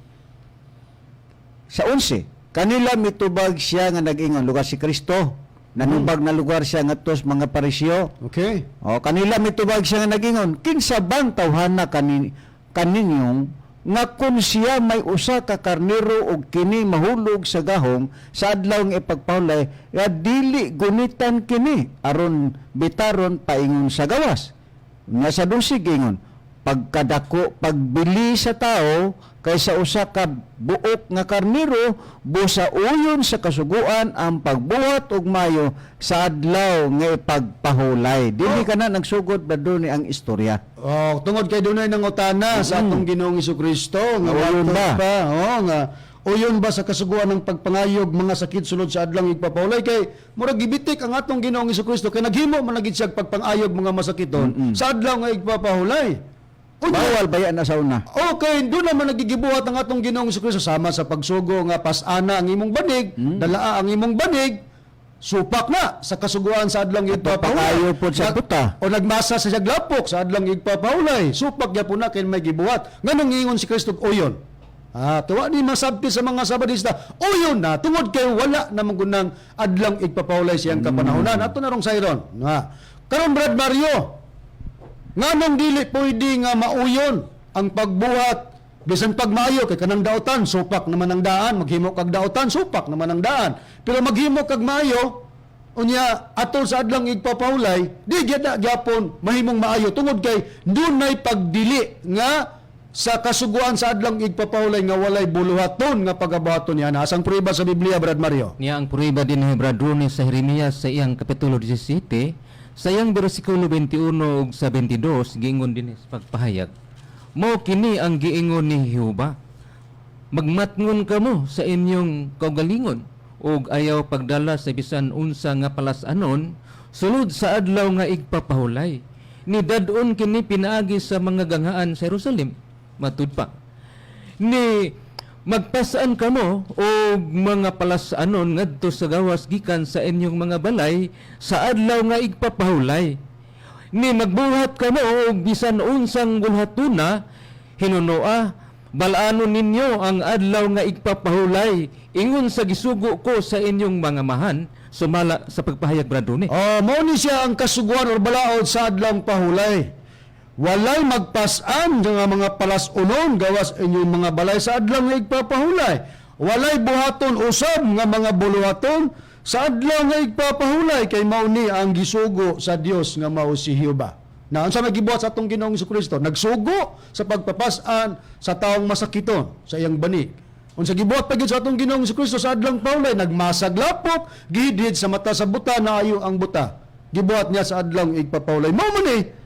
Sa 11, kanila mitubag siya nga nag-ingon, lugar si Kristo. Nanubag na lugar siya ngadto sa mga Pariseo. Okay. O kanila mitubag siya nga nagingon, kinsa bang tawhana kaninyong nga kun siya may usa ka karnero og kini mahulog sa gahong sa adlaw nga ipagpahulay, nga dili gunitan kini aron bitaron paingon sa gawas. Nga sa dusig ingon, pagkadako pagbili sa tao kaysa usa ka buok nga karnero, busa uyon sa kasuguan ang pagbuhat og mayo sa adlaw nga ipagpahulay. Dili ka na nagsugod ba ni ang istorya? Oh, tungod kay dunay nangutana sa atong Ginoong Kristo nga Uyon watod ba? pa, oh, nga uyon ba sa kasuguan ng pagpangayog mga sakit sulod sa adlang igpapahulay, kay murag gibitik ang atong Ginoong Kristo kay naghimo man lagi siya pagpangayog mga masakiton sa adlaw nga igpapahulay. Unya, Bawal ba yan na sa una? Okay, doon naman nagigibuhat ang atong Ginoong Kristo sama sa pagsugo nga pasana ang imong banig, dalaa ang imong banig, supak na sa kasuguan sa adlang igpapahulay. Pakayo pod sa buta. O nagmasa sa siyaglapok sa adlang igpapahulay, supak gyapon na kay may gibuhat. Nganong ngingon si Kristo og uyon? Ah, tuwa ni masabti sa mga Sabadista, uyon na tungod kay wala na gunang adlang igpapahulay siyang kapanahonan. Ato na rong sayron. Na. Karon, Brad Mario, nganong dili pwede nga mauyon ang pagbuhat bisan pagmayo kay kanang daotan supak naman ang daan, maghimo kag daotan supak naman ang daan, pero maghimo kag maayo unya atol sa adlang igpapahulay, di gyud na gyapon mahimong maayo tungod kay dunay pagdili nga sa kasuguan sa adlang igpapahulay nga walay buluhaton nga pagabuhaton niya na? Asang prueba sa Biblia, Brad Mario? Niya ang prueba din ni Brad Rooney sa Jeremias sa iyang kapitulo 17, sa iyang bersikulo 21 ug sa 22, giingon din sa pagpahayag. Mao kini ang giingon ni Jehova. Magmatngon kamo sa inyong kaugalingon ug ayaw pagdala sa bisan unsa nga palas-anon sulod sa adlaw nga igpapahulay. Ni dad-on kini pinaagi sa mga ganghaan sa Jerusalem. Matud pa ni magpasaan kamo og mga palasanon ngadto sa gawas gikan sa inyong mga balay sa adlaw nga igpapahulay. Ni magbuhat kamo og bisan unsang gulhatuna, hinunoa balaano ninyo ang adlaw nga igpapahulay ingon sa gisugo ko sa inyong mga mahan, sumala sa pagpahayag, Brad Rone. Oh, mao ni siya ang kasuguan or balaod sa adlang pahulay. Walay magpas-an nga mga palas-unon gawas inyong mga balay sa adlang nga igpapahulay. Walay buhaton usab nga mga buluhaton sa adlaw nga igpapahulay kay mao ni ang gisugo sa Dios nga mao si Jehova. Na unsa may gibuhat sa atong Ginoong Kristo? Nagsugo sa pagpapas-an sa taong masakiton sa iyang banig. Unsa gibuhat pa gyud sa atong Ginoong Kristo sa adlang pahulay? Nagmasag lapok, gihidhid sa mata sa buta na ayo ang buta. Gibuhat niya sa adlang igpapahulay. Mao man ni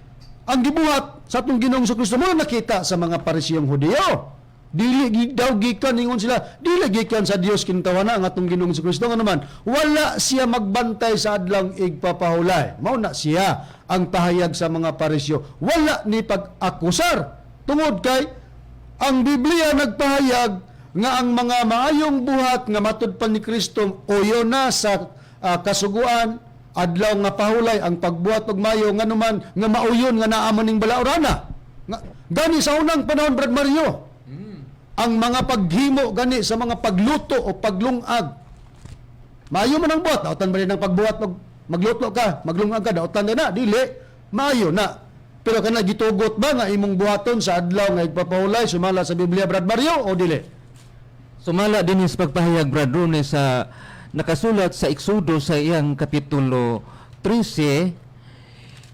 ang gibuhat sa atong Ginoong Kristo mo nakita sa mga Parisiyong Hudiyo. Dili daw gikan, ingon sila, dili gikan sa Dios kintawana ang atong Ginoong Kristo nga naman wala siya magbantay sa adlang igpapahulay. Mao na siya ang pahayag sa mga Parisyo. Wala ni pag-akusar tungod kay ang Biblia nagpahayag nga ang mga maayong buhat nga matud pa ni Kristo uyo na sa kasuguan adlaw nga pahulay ang pagbuhat og mayo, nganuman nga mauyon nga naa man ning balaorana. Nga, gani sa unang panahon, Brad Mario, ang mga paghimo gani sa mga pagluto o paglungag, maayo man ang buhat, daotan ba din ang pagbuhat og magluto ka, maglungag ka, daotan din na, dili maayo na. Pero kana gitugot ba nga imong buhaton sa adlaw nga igpapahulay sumala sa Biblia, Brad Mario, o dili? Sumala din sa pagpahayag, Brad Rune, sa nakasulat sa Exodo sa iyang kapitulo 13,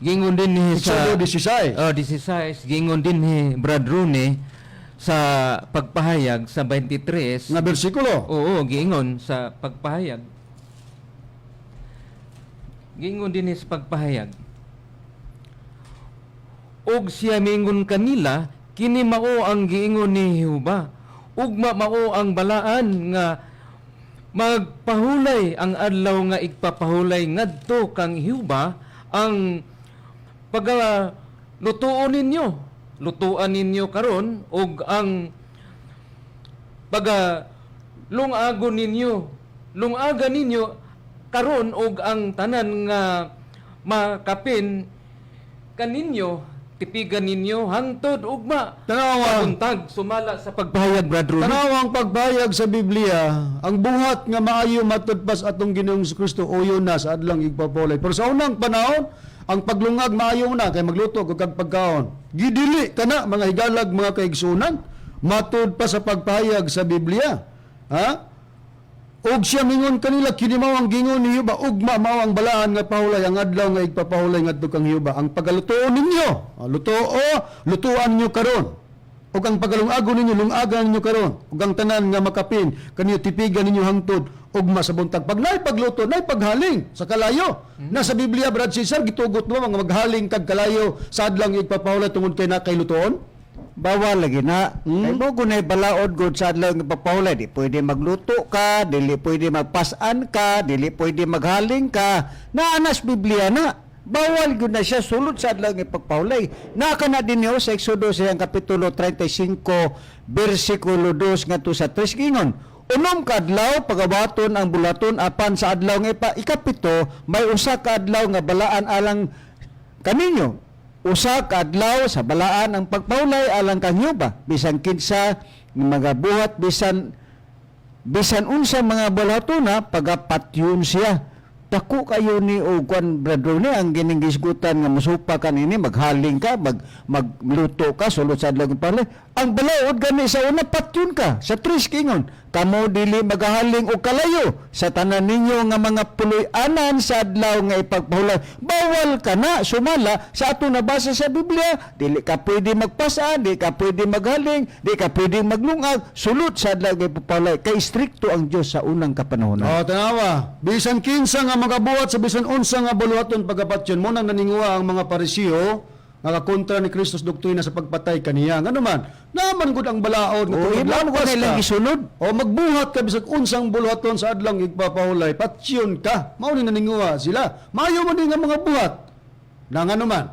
gingon din ni sa Exodo 16. Oh, 16, gingon din ni Brad Rune sa pagpahayag sa 23 Nga bersikulo. Oo, giingon sa pagpahayag. Giingon din sa pagpahayag. Og siya miingon kanila, kini mao ang giingon ni Jehova. Ugma mao ang balaan nga magpahulay ang adlaw nga igpapahulay ngadto kang Jehova ang pagalutuon ninyo. Lutuan ninyo karon og ang baga lungago ninyo, lungaga ninyo karon og ang tanan nga makapin kaninyo. Tipigan ninyo hangtod ugma. Tanawa. Buntag sumala sa pagpahayag, Brad Ronnie. Tanaw ang pagbayag sa Biblia, ang buhat nga maayo matud pas atong Ginoong Kristo uyon na sa adlang igpapulay. Pero sa unang panahon, ang paglungag maayo na kay magluto og kag pagkaon. Gidili kana, mga higalag, mga kaigsunan, matud pa sa pagpahayag sa Biblia. Ha? Og siya mingon kanila, kini mao ang gingon ni Jehova, ugma mao ang balaan nga pahulay, ang adlaw nga igpapahulay ngadto kang Jehova. Ang pagalutoon ninyo, lutuo, lutuan ninyo karon. Ug ang pagalungagon ninyo, lungagan ninyo karon. Ug ang tanan nga makapin kaniyo, tipigan ninyo hangtod ugma sa buntag. Pag naay pagluto, naay paghaling sa kalayo. Nasa Biblia, Brad Cesar, gitugot mo mga maghaling kag kalayo sa adlaw nga igpapahulay tungod kay na kay lutoon? Bawal lagi na. Kay mo gunay balaod gud sa adlaw nga papahulay, di pwede magluto ka, dili pwede magpasan ka, dili pwede maghaling ka. Naanas Biblia na. Bawal gud na siya sulod sa adlaw nga pagpahulay. Naa ka na dinhi sa Exodo sa iyang kapitulo 35 bersikulo 2 ngadto sa 3, gingon: "Unom ka adlaw pagawaton ang bulaton, apan sa adlaw nga ikapito may usa ka adlaw nga balaan alang kaninyo. Usa ka adlaw sa balaan ang pagpahulay alang kang Jehova. Bisan kinsa nga magabuhat bisan bisan unsa mga bulatona, pagapatyon siya." Dako kayo ni og kwan, Brad Ronnie, ang giningisgutan nga musupa ka nini, maghaling ka, magluto ka sulod sa adlaw ng pahulay. Ang balaod gani sa una, patyon ka. Sa 3 kingon, "Kamo dili magahaling og kalayo sa tanan ninyo nga mga puloy-anan sa adlaw nga ipagpahulay." Bawal ka na sumala sa ato nabasa sa Biblia. Dili ka pwede magpasa, di ka pwede maghaling, di ka pwede maglungag sulod sa adlaw nga ipagpahulay. Kay istrikto ang Dios sa unang kapanahonan. Oh, tanawa. Bisan kinsa nga magabuhat sa bisan unsa nga buluhaton, pagapatyon. Mo nang naninguha ang mga Pariseo nga kakontra ni Kristo sa doktrina sa pagpatay kaniya. Ngano man, naman gud ang balaod nga Oo, tungod imo man lapas gud ilang ka. gisunod. O magbuhat ka bisag unsang buluhaton sa adlang igpapahulay, patyon ka. Mao ni naninguha sila. Maayo man din nga mga buhat. Na ngano man,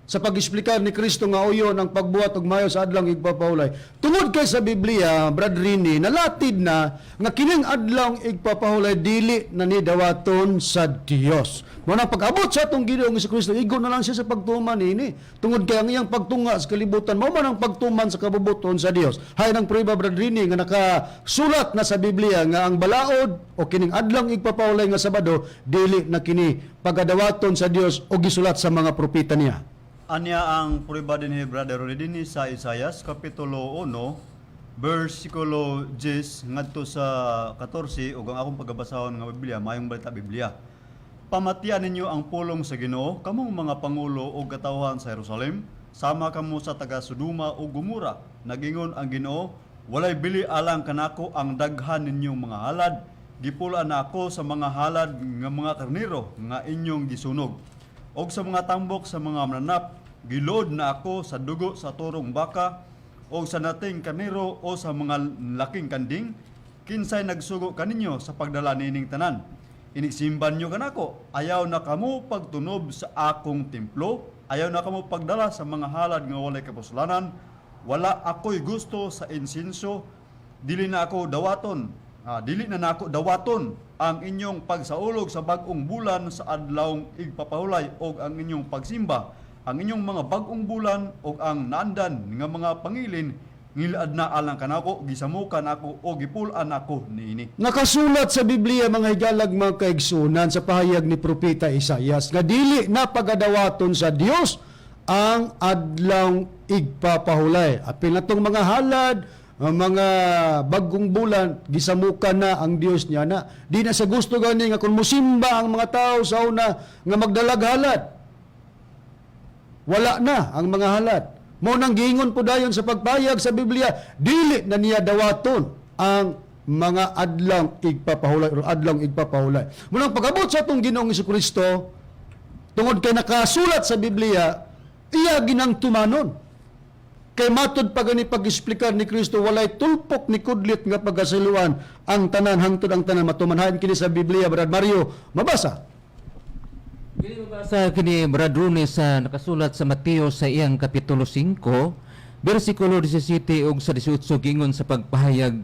sa pag-explicar ni Kristo nga uyon ang pagbuhat og mayo sa adlang igpapahulay. Tungod kay sa Biblia, Brad Rini, nalatid na nga kining adlang igpapahulay dili na ni dawaton sa Dios. Mo nang pag-abot sa atong Ginoong Kristo, igo na lang siya sa pagtuman niini. Tungod kay ang iyang pagtunga sa kalibutan mao man ang pagtuman sa kabubuton sa Dios. Hay nang prueba, Brad Rini, nga nakasulat na sa Biblia nga ang balaod o kining adlang igpapahulay nga Sabado dili na kini pagadawaton sa Dios o gisulat sa mga propeta niya. Anya ang prueba din ni Brother Ronnie dinhi sa Isayas kapitulo 1 bersikulo 10 ngadto sa 14, ug ang akong pagabasahon nga Biblia, Maayong Balita Biblia. "Pamatian ninyo ang pulong sa Ginoo, kamong mga pangulo ug katawhan sa Jerusalem, sama kamo sa taga Sodoma ug Gomora. Nagingon ang Ginoo, walay bili alang kanako ang daghan ninyong mga halad. Gipul-an na ako sa mga halad nga mga karnero nga inyong gisunog og sa mga tambok sa mga mananap. Gilood na ako sa dugo sa turong baka o sa nating karnero o sa mga laking kanding. Kinsay nagsugo kaninyo sa pagdala niining tanan? Inigsimban nyo kanako. Ayaw na kamo pagtunob sa akong templo. Ayaw na kamo pagdala sa mga halad nga walay kapuslanan. Wala ako'y gusto sa insinso. Dili na ako dawaton. Dili na nako dawaton ang inyong pagsaulog sa bag-ong bulan, sa adlawng igpapahulay, og ang inyong pagsimba, ang inyong mga bag-ong bulan og ang naandan nga mga pangilin. Ngilad na alang kanako, gisamukan ako o gipul-an ako niini." Nakasulat sa Biblia, mga higalag, mga kaigsunan, sa pahayag ni Propeta Isayas nga dili na pagadawaton sa Dios ang adlaw igpapahulay. Apil na tong mga halad, ang mga bagong bulan, gisamukan na ang Dios niya na. Di na sa gusto gani nga kung musimba ang mga tao sa una nga magdalag halad. Wala na ang mga halad. Mo nang giingon po dayon sa pagpayag sa Biblia, dili na niya dawaton ang mga adlang igpapahulay or adlang igpapahulay. Mo nang pag-abot sa atong Ginoong Kristo, tungod kay nakasulat sa Biblia, iya ginang tumanon. Kay matod pa gani pag-explicar ni Kristo, walay tulpok ni kudlit nga pagkasiluan ang tanan hangtod ang tanan matumanhain kini sa Biblia, Brad Mario. Mabasa. Kini mabasa kini, Brad Rooney, sa nakasulat sa Mateo sa iyang kapitulo 5 bersikulo 17 ug sa 18. Gingon sa pagpahayag,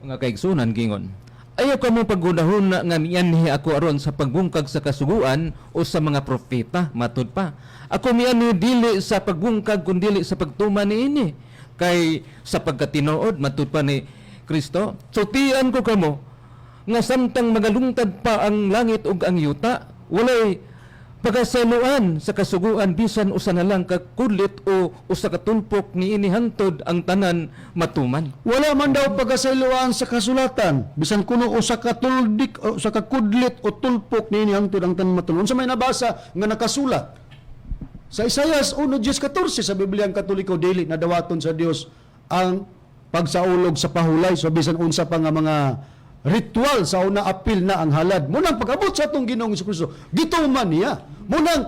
mga kaigsunan, gingon. Ayaw kamo paghunahuna nga mianhi ako aron sa pagbungkag sa kasuguan o sa mga propeta, matud pa. Ako mianhi dili sa pagbungkag kundili sa pagtuman niini. Kay sa pagkatinuod, matud pa ni Kristo, sultian ko kamo nga samtang magalungtad pa ang langit ug ang yuta, walay pagasaluan sa kasuguan bisan usa na lang ka kudlit o usa ka tulpok niini hangtod ang tanan matuman. Wala man daw pagkasayloan sa kasulatan, bisan kuno usa ka tuldik o usa ka kudlit o tulpok niini hangtod ang tanan matuman. Unsa may nabasa nga nakasulat? Sa Isayas 1:14 sa Biblia ang Katoliko, dili na dawaton sa Dios ang pagsaulog sa pahulay, so bisan unsa pa nga mga ritual sa una, apil na ang halad. Munang pag-abot sa atong Ginoong Kristo, gituman niya. Munang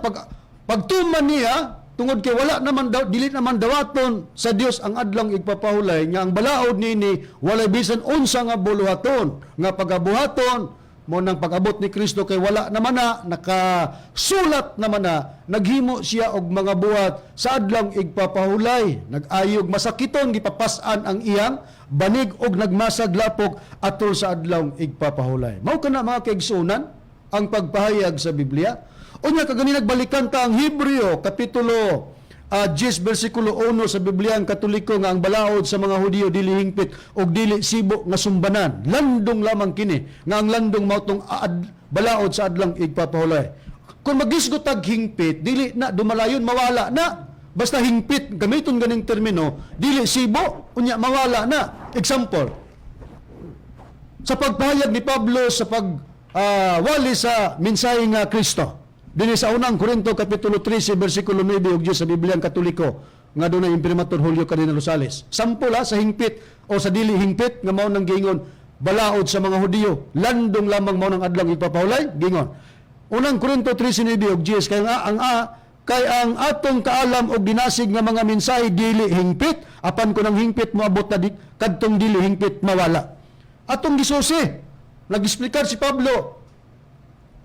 pagtuman niya tungod kay wala naman daw, dili naman dawaton sa Dios ang adlong igpapahulay nga ang balaod niini walay bisan unsa nga buluhaton nga pagabuhaton. Mo nang pag-abot ni Kristo, kay wala naman na nakasulat naman na, naghimo siya og mga buhat sa adlong igpapahulay, nag-ayog masakiton, gipapas-an ang iyang banig og nagmasag lapok atol sa adlong igpapahulay. Mao kana, mga kaigsuonan, ang pagpahayag sa Biblia. Unya kagani, nagbalikan ta ang Hebreo kapitulo 10 bersikulo 1 sa Biblia ang Katoliko nga ang balaod sa mga Hudiyo dili hingpit og dili sibo nga sumbanan. Landong lamang kini, nga ang landong mao tong balaod sa adlang igpapahulay. Kung magisgot tag hingpit, dili na dumalayon, mawala na. Basta hingpit, gamiton ganing termino, dili sibo, unya mawala na. Example, sa pagpahayag ni Pablo sa pag wali sa mensahe nga Kristo. Dinhi sa unang Korinto kapitulo 13 bersikulo 9 ug 10 sa Biblia ang Katoliko nga dunay Imprimatur Julio Cardinal Rosales. Sample ha, sa hingpit o sa dili hingpit nga mao nang giingon balaod sa mga Hudiyo, landong lamang mao nang adlong ipapahulay, gingon. Unang Korinto 13:9 ug 10, kay ang atong kaalam og dinasig nga mga mensahe dili hingpit, apan kun ang hingpit moabot na di, kadtong dili hingpit mawala. Atong gisusi, nag-explicar si Pablo,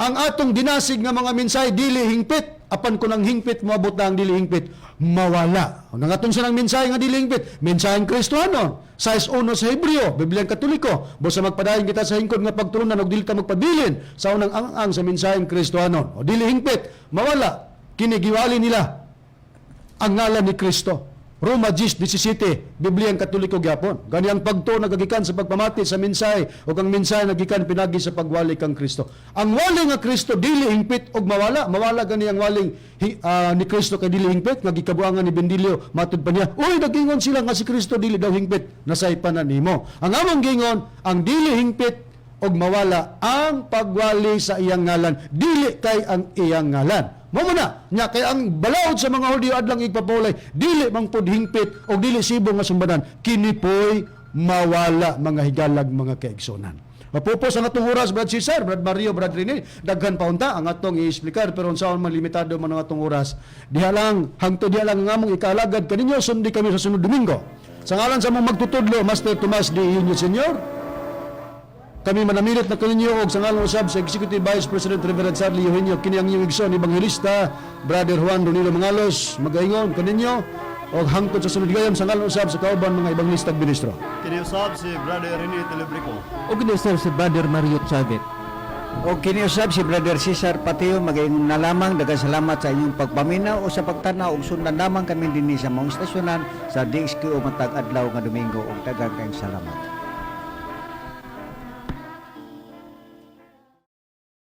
ang atong dinasig nga mga mensahe dili hingpit, apan kun ang hingpit moabot na, ang dili hingpit mawala. Ang atong sanang mensahe nga dili hingpit, mensaheng Kristohanon, 6:1 sa Hebreo, Biblia Katoliko. Busa magpadayon kita sa hingkod nga pagtulunan og dili ta magpabilin sa unang ang-ang sa mensaheng Kristohanon. O dili hingpit, mawala. Kini giwali nila ang ngalan ni Kristo. Roma 10:17, Biblia ang Katoliko gyapon. Gani ang pagtuo nagagikan sa pagpamati sa mensahe ug ang mensahe nagikan pinagi sa pagwali kang Kristo. Ang wali nga Kristo dili hingpit og mawala, mawala gani ang waling ni Kristo kay dili hingpit nga gikabuangan ni Bendilio, matud pa niya. Uy, nagingon sila nga si Kristo dili daw hingpit, nasaypan na nimo. Ang among gingon, ang dili hingpit og mawala ang pagwali sa iyang ngalan, dili kay ang iyang ngalan. Mao na nya, kay ang balaod sa mga Hudiyo adlang igpapahulay dili man pud hingpit og dili sibo nga sumbanan, kini poy mawala, mga higalag, mga kaigsunan. Mapupos ang atong oras, Brad Cesar, Brad Mario, Brad Rene. Daghan pa unta ang atong i-explicar, pero unsaon man, limitado man ang atong oras. Diha lang, hangtod diha lang ang among ikaalagad kaninyo, sundi kami sa sunod Domingo. Sa ngalan sa among magtutudlo, Master Tomas D. Eugenio Sr., kami manamilit na kaninyo, og sa ngalan usab sa Executive Vice President Reverend Charlie Eugenio, kini ang inyong igsoon Evangelista Brother Juan Ronilo Mangalos magaingon kaninyo og hangtod sa sunod gayam, sa ngalan usab sa kauban mga ebanghilista ug ministro. Kini usab si Brother Rene Telebrico. O kini usab si Brother Mario Chavez. O kini usab si Brother Cesar Patio, magaingon na lamang daghang salamat sa inyong pagpaminaw o sa pagtanaw ug sundan lamang kami dinhi sa maong istasyonan sa DXQO matag adlaw nga Domingo ug daghang kayong salamat.